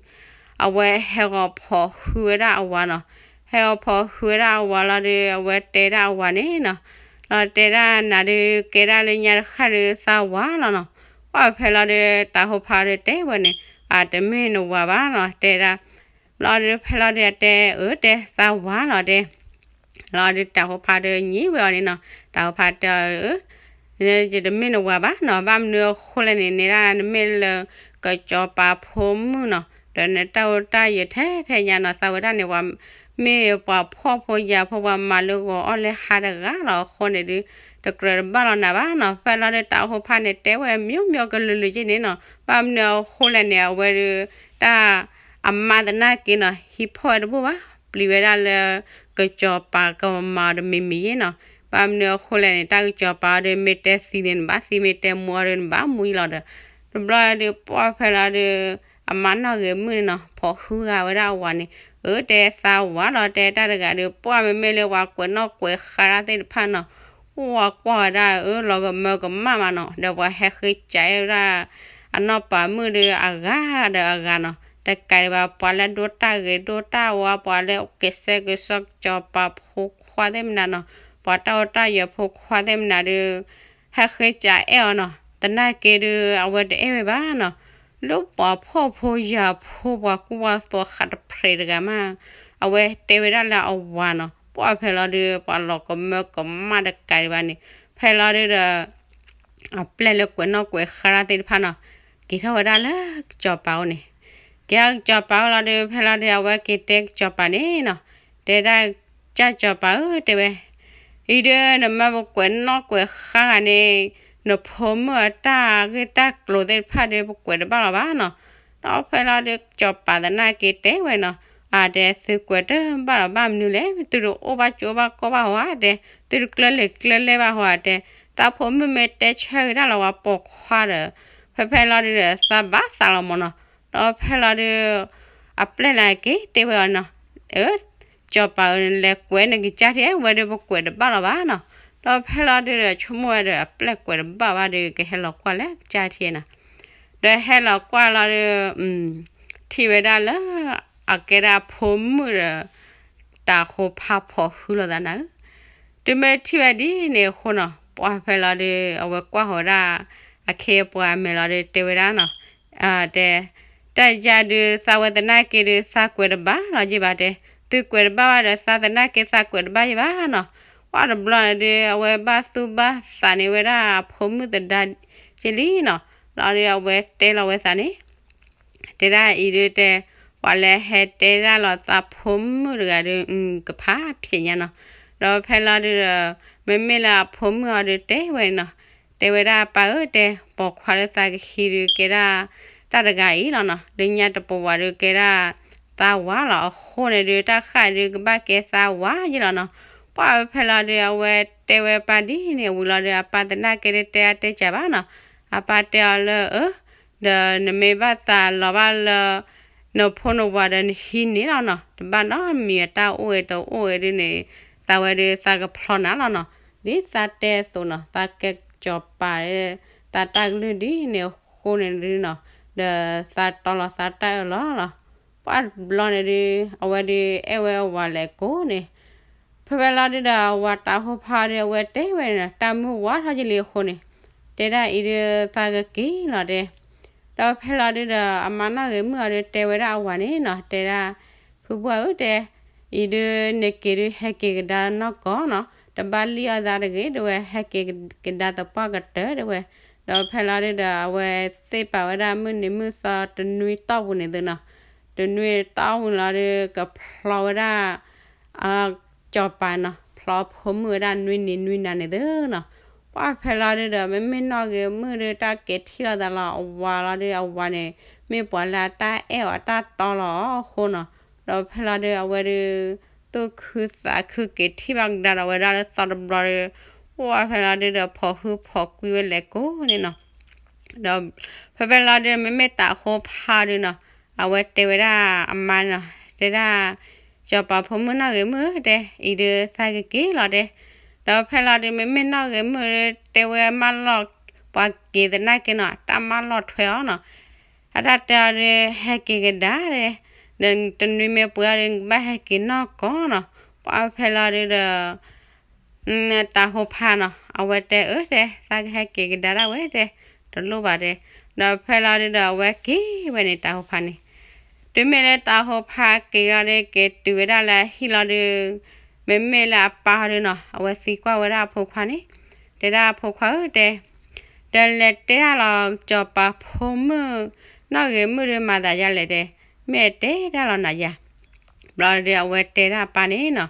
အဝဲဟဲဂီၤဖိးဟုဝဲဒၣ်အဝၤနီၤ. ဟဲဂီၤဖိးဟုဝဲဒၣ်အဝၤလီၤဒုး အဝဲတဲဒၣ်အဝၤန့ၣ်နီၤ, လီၤတဲဒၣ်နၤဒုး ကဲဒၣ်လၢညါတဃၣ်ဒုး သးဝၤလီၤနီၤ. ပှၢ်ဖဲလီၤဒုး တၤဟိဖးဒုးတဲဝဲန့ၣ် အတမ့ၢ်နဝၤဘၣ်နီၤ တဲဒၣ် ဘျီဒုး ဖဲလီၤဒုး အတဲအၢ တဲသးဝၤလီၤတဲ လီၤဒုး တၤဟိဖးဒုး ညံဝဲအီၤန့ၣ်နီၤ, တၤဟိဖးတဲအီၤ အၢ ယတမ့ၢ်နဝၤဘၣ်နီၤ, ဘၣ်မနုၤအဃိလဲၣ်န့ၣ် နဲဒၣ်နမ့ၢ်လၢ ကစီၤပၤဖိမုၣ်နီၤ, ဒီးနတၢ်အိၣ်တၢ်ယၢၤထဲထဲညါနီၤ, သးဝဲဒၣ်န့ၣ် ပှၤမ့ၢ်ပှၤဖှီၣ်ဖိယာ်ဖိ ပှၤမၤလၢဂီၤအီၣ်လၢဟါတဂၤလီၤအဃိန့ၣ်ဒုး တကြၢးတဘၣ်လီၤနၤဘၣ်နီၤ. ဖဲလီၤဒုး တၤဟိဖးန့ၣ် တဲဝဲမ့ၢ်မ့ၢ်ကလုာ်လုာ်က့န့ၣ်နီၤ, ဘၣ်မနုၤအဃိလဲၣ်န့ၣ် အဝဲဒုး တၢ် အမါသနာ်က့နီၤ ဟံးဖီၣ်ဝဲတဘူၣ်ဘၣ်, ပျံၤဝဲဒၣ်လၢ ကစီၤပၤကမၤအီၤတမံၤမံၤယ့ၣ်နီၤ. ဘၣ်မနုၤအဃိလဲၣ်န့ၣ် တၢ်ကစီၤပၤအီၤဒုး မ့ၢ်တဲသံန့ၣ် နဘၣ်သံ, မ့ၢ်တဲမူအီၤဒုး နဘၣ်မူယ့ၣ်လီၤဒီး တဘျီဒုး ပှၢ်ဖဲလီၤဒုး အမါနီၢ်ဂ့ၤမုၣ်န့ၣ်နီၤ ဖိးဟုဂၤဝဲဒၣ်အဝၤန့ၣ် အၢ တဲသးဝၤလီၤ တဲတၢ်တဂၤဒုး ပှၢ်မ့မ့ၢ်လၢပှၤကွဲးနီၣ်ကွဲးဃါတၢ်သ့ၣ်တဖၣ်နီၤ အိၣ်ဝဲကွၢ်ဝဲဒၣ် အၢ လီၤကမၢကမၣ်မးနီၤ, ဒီးပှၤဟဲဃ့ကးအဲၣ်ဝဲဒၣ် အနီၢ်ပၤမုၣ်ဒုး အဂၤဒီးအဂၤနီၤ, တကးဒံးဘၣ် ပှၤလၢဒိၣ်တၢ်ဂ့ၤဒိၣ်တၢ်ဝါ ပှၤလၢကဲးစဲကဲးစီကစီၤပၤဖိခွါသ့ၣ်မနုၤနီၤ, ပှၤတၢ်အိၣ်တၢ်ယၢၤဖိခွါသ့ၣ်မနုၤဒုး ဟဲဃ့ကးအဲၣ်အီၤနီၤ, သနာ်က့ဒုး အဝဲတအဲၣ်ဝဲဘၣ်နီၤ, လၢပှၤဖှီၣ်ဖိယာ်ဖိ ပှၤကူပှၤသိးဃးတဖျဲးတဂၤမး အဝဲတဲဝဲဒၣ်လၢအဝၤနီၤ, ပှၢ်ဖဲလီၤဒုး ပှၤလီၤကမၢကမၣ်တကးဒံးဘၣ်န့ၣ် ဖဲလီၤဒုးဒီး အပျဲၢ်လၢကွဲးနီၣ်ကွဲးဃါတၢ်သ့ၣ်တဖၣ်နီၤ က့ၤထီၣ်ဝဲဒၣ်လၢကစီၤပၤအိၣ်န့ၣ်, က့ၤထီၣ်ကစီၤပၤအိၣ်လီၤဒုး ဖဲလီၤဒုး အဝဲက့ၤတဲကစီၤပၤန့ၣ်နီၤ, တဲဒၣ် ကစီၤပၤဧၢ တဲဝဲ အံၤဒုး နမၢပကွဲးနီၣ်ကွဲးဃါဂၤန့ၣ် နဖိမုၣ်အတၢ်ဂ့ၢ်တၢ်ကျိၤသ့ၣ်တဖၣ်ဒုး ပကွဲးတဘၣ်လီၤဘၣ်နီၤ, ဒီးဖဲလီၤဒုး ကစီၤပၤသနာ်က့တဲဝဲနီၤ, အတဲ သုကွဲးတဘၣ်လီၤ ဘၣ်မနုၤလဲၣ် သုတအိၣ်ဘၣ်ကၠိဘၣ်ကီဘၣ်ဟီဧါ တဲ သုတကျၢၤလံာ်ကျၢၤလဲၢ်ဘၣ်ဟီဧါ တဲ သးဖိမုၣ်မ့ၢ်တဲဆၢက့ၤတၢ်လီၤ ပှၤပိာ်ခွါဒီး ဖဲဖဲလီၤဒုးဒီး သးဘၣ်သးလီၤမၢ်နီၤ, ဒီးဖဲလီၤဒုး အပျဲၢ်န့ၣ်က့ၤတဲဝဲအီၤနီၤ, အၢ ကစီၤပၤဧၢ လဲၤကွဲးနကစၢ်ထံ ဝဲဒုးပကွဲးတဘၣ်လီၤဘၣ်နီၤ, ဒီးဖဲလီၤဒုးဒီး ဆိကမိၣ်ဝဲဒီး အပျဲၢ်ကွဲးတဘၣ်ဘၣ်ဒီး ကဟဲလီၤကွၢ်လၢကစၢ်ထံနီၤ, ဒီးဟဲလီၤကွၢ်လီၤဒုး ထံၣ်ဝဲဒၣ်လၢ အကဲဒၣ်ဖိမုၣ်ဒီး တၤဟိဖးဖိးဟုလိာ်သးနၤဧၢ, တုၤမ့ၢ်ထံၣ်ဝဲဒ်န့ၣ်အဃိနီၤ ပှၢ်ဖဲလီၤဒုး အဝဲကွၢ်ဃီၤဝဲဒၣ် အခ့အပှၤအမဲာ်လီၤဒုး တဲဝဲဒၣ်နီၤ, တဲ တၢ်ယၤဒုး သးဝဲသနာ်က့ဒုး သးကွဲးတဘၣ်လီၤ ယ့ၢ်ဘၣ်တဲ, သုကွဲးတဘၣ်ဘၣ်ဒီး သးသနာ်က့သးကွဲးတဘၣ်ယ့ၢ်ဘၣ်နီၤ, ပှၢ်တဘျီန့ၣ်ဒုး အဝဲဘၣ်သူၣ်ဘၣ်သးန့ၢ်ဝဲဒၣ်အဖိမုၣ်သဒါယ့ၢ်လံနီၤ, လီၤဒုး အဝဲတဲလီၤဝဲသးန့ၣ် တဲဒၣ်အံၤဒုးတဲ, ပှၤလၢဟဲတဲဒၣ်လီၤသးဖိမုၣ်တဂၤဒုး ကဖးဖျဲးညါနီၤ, ဒီးဖဲလီၤဒုးဒီး မ့မ့ၢ်လၢအဖိမုၣ်အီၤဒုးတဲဝဲနီၤ, တဲဝဲဒၣ်ပၢ်ဧၢ တဲ ပိာ်ခွါလၢသးကဟံးဒုးကဲဒၣ် တၢ်တဂၤအံၤလီၤနီၤ, လၢညါတပဝၤဒုးကဲဒၣ် သးဝၤလီၤ အဃိန့ၣ်ဒုး တၢ်ဃၣ်ဒုးကဘၣ်ကဲသးဝၤယ့ၢ်လီၤနီၤ, ပှၢ်ဖဲလီၤဒုး အဝဲတဲဝဲပၢ်ဒ်န့ၣ်ဝံၤလီၤဒုး အပၢ်သနာ်က့ဒုးတဲအါတဲစှၤဘၣ်နီၤ, အပၢ်တဲအီၤလၢအၢ ဒီးနမ့ၢ်ဘၣ်သးလီၤဘၣ်လၢ နဖိနဝၤဒီးနဟံးန့ၢ်လီၤနီၤ, တဘၣ်နီတမံၤအတၢ်အိၣ်ဂ့ၤတအိၣ်ဂ့ၤဒုးန့ၣ် သးဝဲဒုးသးကဖျီနၤလီၤနီၤ, ဒ်သးတဲအသိးနီၤ, သးကဲကစီၤပၤ သးတၢ်ကလုၢ်ဒ်န့ၣ်အဃိန့ၣ်ဒုးနီၤ, ဒီးသးတီလီၤသးတၢ်အၢၣ်လီၤလီၤ, ပှၢ်တဘျီန့ၣ်ဒုး အဝဲဒုးအဲၣ်ဝဲအဝၤလဲၤကိးန့ၣ် ဖဲဖဲလီၤဒုးဒီး အဝၤတၤဟိဖးဒုး အဝဲတဲဝဲန့ၣ် တၢ်မုၢ်ဝါထီၣ်ယလံအဃိန့ၣ်, တဲဒၣ်အံၤဒုး သးကက့ၤလီၤတဲ, ဒီးဖဲလီၤဒုးဒီး အမါနီၢ်ဂ့ၤမုၣ်အီၤဒုး တဲဝဲဒၣ်အဝၤန့ၣ်နီၤ, တဲဒၣ် ဖုပှၢ်ဧၢ တဲ, အံၤဒုး နက့ၤဒုး ဟဲက့ၤကဒါနီၢ်ကီၢ်နီၤ, တဘၣ်လံၣ်အီၣ်သးတဂ့ၤ တဲဝဲ ဟဲက့ၤကဒါသပှၢ်ကတၢၢ် တဲဝဲ. ဒီးဖဲလီၤဒုဒီး အဝဲသ့ၣ်ပာ်ဝဲဒၣ်မုၢ်နံၤမုၢ်သီတနွံတီၢ်ပူၤန့ၣ်သုနီၤ, တနွံတီၢ်ပူၤလီၤဒု ကဖျီဝဲဒၣ် အ စီၤပၤနီၤ, ဖျီဖိမုၣ်ဝဲဒၣ်နွံနံၤနွံနၤန့ၣ်သုနီၤ. ပှၢ်ဖဲလီၤဒုဒီး မ့မ့ၢ်နီၣ်ဂ့ၤမုၣ်ဒု တၢ်က့ၤထံၣ်လိာ်သးလီၤ အဝၤလီၤဒု အဝၤန့ၣ် မ့ၢ်ပှၤလၢအတၢ်အဲၣ်အီၤတၢ်တီလီၤအဃိနီၤ. ဒီးဖဲလီၤဒု အဝဲဒု သူၣ်ခုသးခု က့ၤထံၣ်ဘၣ်ကဒါဒီးဝဲဒၣ်လၢသီတဘျီဒီး ပှၢ်ဖဲလီၤဒုဒီး ဖီၣ်ဟုဖီၣ်ကွံာ်ဝဲလဲၤကိးန့ၣ်နီၤ. ဒီးဖဲဖဲလီၤဒု မ့မ့ၢ်တၤဟိဖးဒုနီၤ, အဝဲတဲဝဲဒၣ်အမါနီၤ, တဲဒၣ် စီၤပၤဖိမုၣ်နီၣ်ဂ့ၤမုၣ်ဧၢ တဲ, အံၤဒုသးကက့ၤလီၤတဲ. ဒီးဖဲလီၤဒု မ့မ့ၢ်နီၣ်ဂ့ၤမုၣ်ဒု တဲဝဲမၢလီၤ ပှၤက့ၤသနာ်က့နီၤ, တၢ်မၢလီၤထွဲအီၤနီၤ. အတၢ်တဲအီၤဒု ဟဲက့ၤကဒါတဲ, ဒီးတနွံမ့ၢ်ပှဲၤအီၤဒု နကဘၣ်ဟဲက့ၤနီၢ်ကီၢ်နီၤ. ပှၢ်ဖဲလီၤဒုဒီး တၤဟိဖးနီၤ, အဝဲတဲအၢတဲ, သးကဟဲက့ၤကဒါဒၣ်ဝဲတဲ, တလိၣ်ဘၣ်တဲ. ဒီးဖဲလီၤဒုဒီး အဝဲက့ၤဝဲန့ၣ် တၤဟိဖးန့ၣ်. တုၤမ့ၢ်လၢတၤဟိဖးက့ၤလီၤဒု က့ၤတုၤဝဲဒၣ်လၢအဟံၣ်လီၤဒု, မ့မ့ၢ်လၢအပၢ်ဟီဒုနီၤ, အဝဲသံကွၢ်ဝဲဒၣ်အဖိခွါန့ၣ်, တဲဒၣ်အဖိခွါဧၢတဲ, ဒီးလဲၤတဲဒၣ်လီၤ စီၤပၤဖိမုၣ် နီၣ်ဂ့ၤမုၣ်ဒုမၤသးယါလဲၣ်တဲ, မ့ၢ်တဲဒၣ်လီၤနၤယါ ဘျီဒု အဝဲတဲဒၣ်အပၢ်န့ၣ်နီၤ,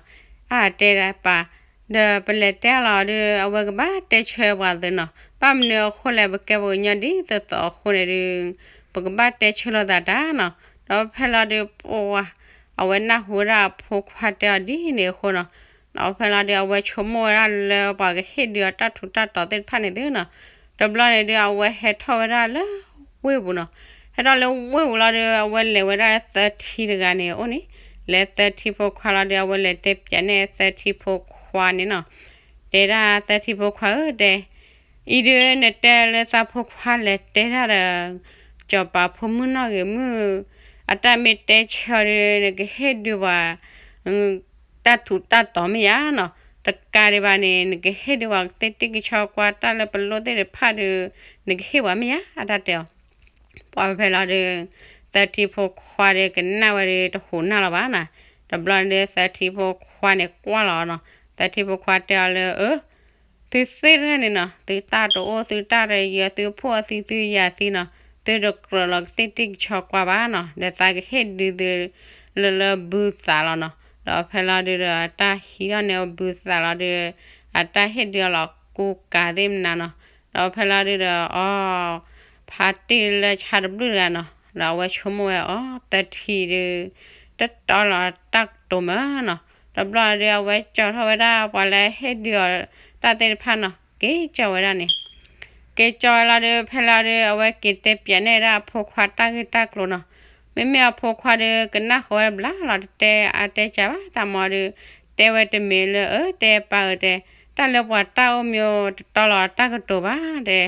အတဲဒၣ်ပၢ်, ဒီးပလဲၤတဲလီၤဒု အဝဲကဘၣ်တဲဆၢပှၤသုနီၤ, ဘၣ်မနုၤအဃိလဲၣ် ပကဲပှၤကညီဒ်သိးသိးအဃိန့ၣ်ဒု, ပကဘၣ်တဲဆၢလိာ်သးတၢ်နီၤ. ဒီးဖဲလီၤဒု ပှၢ်, အဝဲနၢ်ဟူဝဲဒၣ်အဖိခွါတဲအီၤဒ်န့ၣ်အဃိနီၤ, ဒီးဖဲလီၤဒု အဝဲဆိကမိၣ်ဝဲဒၣ်လၢပှၤကဟ့ၣ်ဒုအီၤတၢ်ထူးတၢ်တီၤသ့ၣ်တဖၣ်န့ၣ်သုနီၤ. တဘျီန့ၣ်ဒု အဝဲဟဲထီၣ်ဝဲဒၣ်လၢဝ့ၢ်ပူၤနီၤ, ဟဲထီၣ်လၢဝ့ၢ်ပူၤလီၤဒု အဝဲလဲၤဝဲဒၣ်လၢသၢထံတဂၤန့ၣ်အအိၣ်န့ၣ်, လဲၤသၢထံဖိခွါလီၤဒု အဝဲလဲၤတဲပၠးနဲၣ်သၢထံဖိခွါန့ၣ်နီၤ, တဲဒၣ်သၢထံဖိခွါဧၢတဲ, အံၤဒုနတဲလၢသးဖိခွါလဲၤတဲဒၣ်ဒီး စီၤပၤဖိမုၣ်နီၣ်ဂ့ၤမုၣ်, အတၢ်မ့ၢ်တဲဆၢဒု နကဟ့ၣ်ဒုပှၤ တၢ်ထူးတၢ်တီၤမ့ၢ်ယါနီၤ, တကးဒံးဘၣ်န့ၣ် နကဟ့ၣ်ဒုပှၤကသ့ၣ်တံၢ်ကဆီကွၢ်တၢ်လၢပလိၣ်သ့ၣ်တဖၣ်ဒု, နကဟ့ၣ်ပှၤမ့ၢ်ယါ အတၢ်တဲအီၤ. ပှၢ်ဖဲလီၤဒု သၢထံဖိခွါဒုကနၣ်ဝဲဒုတဟူးနၢ်လီၤဘၣ်နီၤ, တဘျီဒု သၢထံဖိခွါန့ၣ်ကွၢ်လီၤနီၤ, သၢထံဖိခွါတဲအီၤလၢ အၢ သုသ့ၣ်တဖၣ်န့ၣ်နီၤ သုတၢ်တအိၣ် သုတၢ်တယၢၤ သုဖိအသံ သုယာ်သံနီၤ, သုတကြၢးလီၤကသ့ၣ်တံၢ်ကဆီကွၢ်ဘၣ်နီၤ, ဒီးသးကဟ့ၣ်ဒုသု လၢလၢဘုသးလီၤနီၤ. ဒီးဖဲလီၤဒုဒီး အတၢ်ဟံးထီၣ်န့ၢ်အီၤဘုသးလီၤဒု, အတၢ်ဟ့ၣ်ဒုအီၤလီၤကူကၤသ့ၣ်မနုၤနီၤ. ဒီးဖဲလီၤဒုဒီး အီ ဖါတံၢ်လၢဆါတဘျုၣ်တဂၤနီၤ, ဒီးအဝဲဆိကမိၣ်ဝဲအီၤ သၢထံဒု တတီလီၤတၢ်ကတိၤမၢ်နီၤ. တဘျီဒု အဝဲကၠီထီၣ်ဝဲဒၣ်ပှၤလၢဟ့ၣ်ဒုအီၤတၢ်သ့ၣ်တဖၣ်နီၤ, က့ၤကၠီဝဲဒၣ်န့ၣ်. က့ၤကၠီဝဲလီၤဒု ဖဲလီၤဒု အဝဲက့ၤတဲပၠးနဲၣ်ဒၣ်အဖိခွါတၢ်ဂ့ၢ်တၢ်ကျိၤနီၤ. မ့မ့ၢ်အဖိခွါဒု ကနၣ်ဃီဝဲဘျါလီၤ တတဲအါတဲစှၤဘၣ် တၢ်မၤဒု တဲဝဲတမံၤလၢ အၢ တဲပၢ်ဧၢတဲ, တၢ်လၢပှၤတၢ်အိၣ်မ့ၢ်တတီလီၤတၢ်ကတိၤဘၣ်တဲ,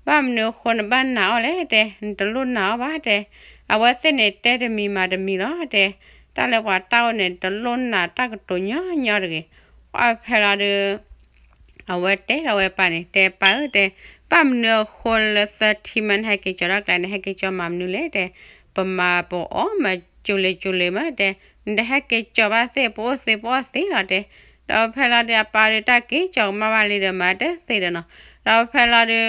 ဘၣ်မနုၤအဃိနဘၣ်နာ်အီၤလဲၣ်တဲ, နတလိၣ်နာ်အီၤဘၣ်တဲ, အဝဲသ့ၣ်န့ၣ်တဲတမံၤမၤတမံၤလီၤတဲ, တၢ်လၢပှၤတၢ်အိၣ်န့ၣ် တလိၣ်နာ်တၢ်ကတိၤညီညီတဂ့ၤ. ပှၢ်ဖဲလီၤဒု အဝဲတဲဒီးဝဲပၢ်န့ၣ် တဲပၢ်ဧၢတဲ, ဘၣ်မနုၤအဃိလၢသၢထံမၢနဟဲက့ၤကၠီတၢ်ကျါန့ၣ် ဟဲက့ၤကၠီမၤမနုၤလဲၣ်တဲ, ပမၤပအီၣ်မၤကၠိလ့ၤကၠိလ့ၤမၢတဲ, နတဟဲက့ၤကၠီဘၣ်သ့ၣ် ပအိၣ်သ့ပအီၣ်သ့လီၤတဲ. ဒီးဖဲလီၤဒု အပၢ်ဒု တၢ်က့ၤကၠီကမၣ်ဘၣ်လံဒီး မၤတသ့ဒီးနီၤ. ဒီးဖဲလီၤဒု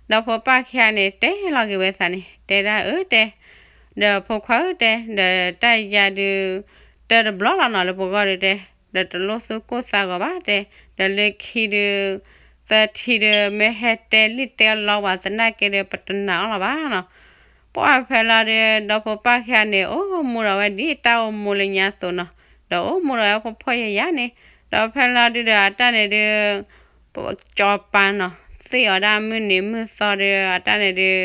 ဒီးဖိပၢ်ခံဂၤန့ၣ် တဲလီၤက့ၤဝဲသးန့ၣ် တဲဒၣ်အၢတဲ, ဒီးဖိခွါဧၢတဲ, ဒီးတၢ်ယၤဒု တၢတဘျီလီၤနီၤလၢပဂီၢ်ဒုတဲ, ဒီးတလိၣ်သူၣ်ကိၢ်သးဂီၤဘၣ်တဲ, ဒီးလၢခံဒု သၢထံဒု မ့ၢ်ဟဲတဲလံၣ်တဲလီပှၤသနာ်က့ဒု ပတနာ်အီၤလီၤဘၣ်နီၤ. ပှၢ်ဖဲလီၤဒု ဒီးဖိပၢ်ခံဂၤန့ၣ် အိၣ်မူဒီးဝဲဒ်တၢ်အိၣ်မူလၢညါအသိးနီၤ, ဒီးအိၣ်မူဒီးဝဲဖှီၣ်ဖှီၣ်ယာ်ယာ်န့ၣ်, ဒီးဖဲလီၤဒုဒီးအတၢ်န့ၣ်ဒု စီၤပၤနီၤ သ့ၣ်အီၤဒၣ်မုၢ်နံၤမုၢ်သီဒု အတၢ်န့ၣ်ဒု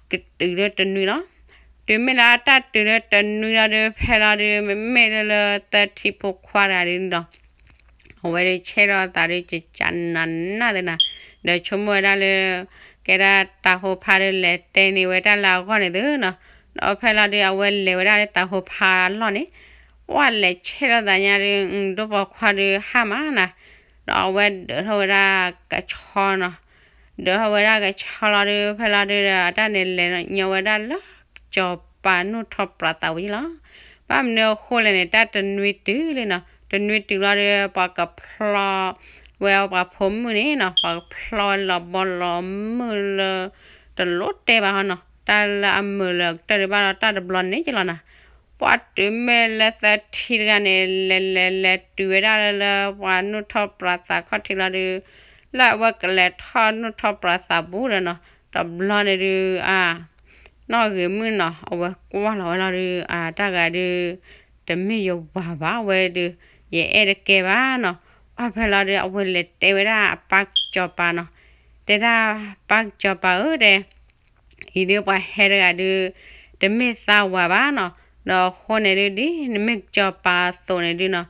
ကတုၤလၢတနွံလီၤ. တုၤမ့ၢ်လၢအတၢ်တုၤလၢတနွံလီၤဒု ဖဲလီၤဒု မ့မ့ၢ်လၢလၢသၢထံဖိခွါတဂၤဒုနီၤ, အဝဲဒုဆဲးထီၣ်အသးဒု ကကနၤနၢ်သနၤ, ဒီးဆိကမိၣ်ဝဲဒၣ်လၢ ကဲဒၣ်တၤဟိဖးဒု လဲၤတဲန့ၢ်ဝဲဒၣ်လၢအဂီၢ်န့ၣ်သုနီၤ. ဒီးဖဲလီၤဒု အဝဲလဲၤဝဲဒၣ်လၢတၤဟိဖးအလီၢ်န့ၣ်, ပှၢ်လဲၤဆဲးထီၣ်သးညါဒု ဒိၣ်ပိာ်ခွါဒုဟါမၢ်နၤ, ဒီးအဝဲဒၢးထီၣ်ဝဲဒၣ်ကဆီနီၤ, ဒၢးထီၣ်ဝဲဒၣ်ကဆီလီၤဒု ဖဲလီၤဒုဒီး အတၢ်န့ၣ်လဲၤညီဝဲဒၣ်လၢ စီၤပၤနူၢ်ထီၣ်ပြးသးဝံၤလီၤ. ဘၣ်မနုၤအဃိလဲၣ်န့ၣ် တၢ်တနွံတုၤလံနီၤ, တနွံတုၤလီၤဒီး ပှၤကဖျီဝဲပှၤဖိမုၣ်န့ၣ်နီၤ, ပှၤကဖျီဝဲလီၤဘီလီၤမုၢ်လၢ တလိၣ်တဲဘၣ်ဟီနီၤ, တၢ်လၢအမုာ်လၢကတၢၢ်ဒံးဘၣ်ဒီး တၢ်တဘျီန့ၣ်ကလီၤနီၤ. ပှၤတုၤမ့ၢ်လၢသထံတဂၤန့ၣ် လဲၤလဲၤလဲၤတုၤဝဲဒၣ်လၢ လၢပှၤနုာ်ထီၣ်ပြးသးခီၣ်ထံးလီၤဒီး လၢအဝဲကလဲၤထီၣ်နုာ်ထီၣ်ပြးသးဘူးဒီးနီၤ, တဘျီန့ၣ်ဒုး အ နီၢ်ဂ့ၤမုၣ်နီၤ အဝဲကွၢ်လီၤဝဲလီၤဒုး အတၢ်ဂၤဒုး တမ့ၢ်ယဝၤဘၣ် အဝဲဒုး ယအဲၣ်တကဲဘၣ်နီၤ. ပှၢ်ဖဲလီၤဒုး အဝဲလဲၤတဲဝဲဒၣ်အပၢ်ကစီၤပၤနီၤ, တဲဒၣ်ပၢ်ကစီၤပၤဧၢ တဲ အံၤဒုးပှၤဟဲတဂၤဒုး တမ့ၢ်သးဝၤဘၣ်နီၤ, ဒီးအဃိန့ၣ်ဒုး ဒ်နမ့ၢ်ကစီၤပၤအသိးန့ၣ်ဒုးနီၤ,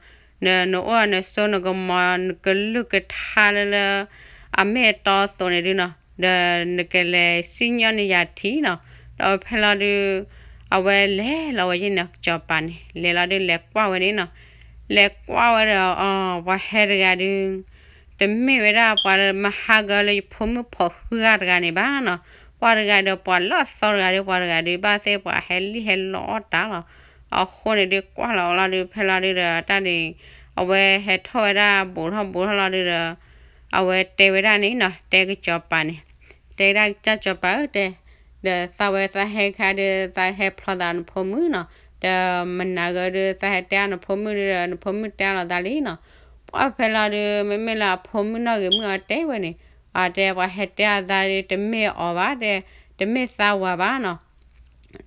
နအိၣ်နဆိးနကမီၤ နကလုၢ်ကထါလၢလၢ အမ့ၢ်အတီအသိးန့ၣ်ဒုးနီၤ, ဒီးနကလဲၤစံၣ်ညီၣ်န့ၢ်ယၤထံနီၤ. ဒီးဖဲလီၤဒုး အဝဲလဲၤလီၤဝဲယဲန့ၣ် ကစီၤပၤန့ၣ် လဲၤလီၤဒုးလဲၤကွၢ်ဝဲန့ၣ်နီၤ, လဲၤကွၢ်ဝဲဒီး အ ပှၤဟဲတဂၤဒုး တမ့ၢ်ဝဲဒၣ်ပှၤလၢမဟါဂၤလၢယဖိမုၣ်ဖိးဃုဂၤတဂၤန့ၣ်ဘၣ်နီၤ, ပှၤတဂၤဒီးပှၤလၢအသီတဂၤဒီး ပှၤတဂၤဒုး ဘၣ်သ့ၣ်ပှၤဟဲလံၣ်ဟဲလီအီၣ်တၢ်လီၤ. အဃိန့ၣ်ဒုးကွၢ်လီၤလီၤဒုး ဖဲလီၤဒုးဒီးတၢ်န့ၣ် အဝဲဟဲထီၣ်ဝဲဒၣ်ဘူးထီၣ်ဘူးထီၣ်လီၤဒုးဒီး အဝဲတဲဝဲဒၣ်န့ၣ်နီၤ တဲကစီၤပၤန့ၣ် တဲဒၣ်ကစၢ်ကစီၤပၤဧၢ တဲ ဒီးသးဝဲသးဟဲခါဒုး သးဟဲဖျီသးနဖိမုၣ်နီၤ, ဒီးမနၤဂၤဒုး သးဟဲတဲအီၤနဖိမုၣ်ဒုးဒီး နဖိမုၣ်တဲအီၤလီၤသးလံနီၤ. ပှၢ်ဖဲလီၤဒုး မ့မ့ၢ်လၢအဖိမုၣ်နီၢ်ဂ့ၤမုၣ်အီၤတဲဝဲန့ၣ် အတဲပှၤဟဲတဲအီၤသးဒုး တမ့ၢ်အီၤဘၣ် တဲ တမ့ၢ်သးဝၤဘၣ်နီၤ.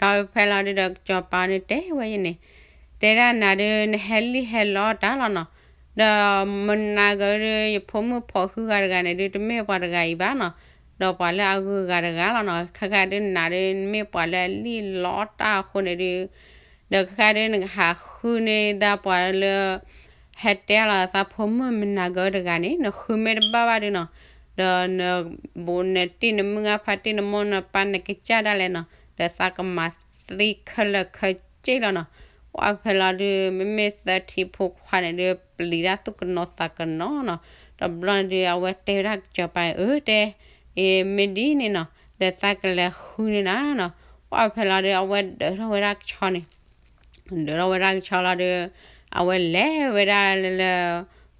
ဒီးဖဲလီၤဒုးဒီးကစီၤပၤန့ၣ်တဲဝဲယဲန့ၣ် တဲဒၣ်နၤဒုး နဟဲလံၣ်ဟဲလီတၢ်လီၤနီၤ, ဒီးမနၤဂၤဒုး ယဖိမုၣ်ဖိးဃုဂၤတဂၤန့ၣ်ဒုး တမ့ၢ်ပှၤတဂၤအံၤဘၣ်နီၤ, ဒီးပှၤလၢအဂုၤအဂၤတဂၤလီၤနီၤ. ခဲခါဒုးနၤဒုး နမ့ၢ်ပှၤလၢအလံၣ်လီတၢ်အဃိန့ၣ်ဒုး ဒီးခဲခါဒုးနကဟးဃုန့ၢ်သးပှၤလၢ ဟဲတဲလီၤသးဖိမုၣ်မနၤဂၤတဂၤန့ၣ် နဃုမ့ၢ်တဘၣ်ဘၣ်ဒုးနီၤ, ဒီးနဘူးနတံၢ်နမုၢ်ဂၢ်ဖါတံၢ်နမိၢ်နပၢ်နကစၢ်ဒၣ်လဲာ်နီၤ, ဒီးသးကမၤသံခဲလၢာ်ခဲဆ့လီၤနီၤ. ပှၢ်ဖဲလီၤဒုး မ့မ့ၢ်သထံဖိခွါန့ၣ်ဒုး ပျံၤဒၣ်သူၣ်ကနိးသးကနိးနီၤ. တဘျီန့ၣ်ဒုး အဝဲတဲဝဲဒၣ်ကစီၤပၤ အၢ တဲ အ့ မ့ၢ်ဒ်န့ၣ်နီၤ ဒီးသးကလဲၤဃုန့ၢ်နၤနီၤ. ပှၢ်ဖဲလီၤဒုး အဝဲဒၢးထီၣ်ဝဲဒၣ်ကဆီန့ၣ် ဒၢးထီၣ်ဝဲဒၣ်ကဆီလီၤဒုး အဝဲလဲၤဝဲဒၣ်လၢ လၢ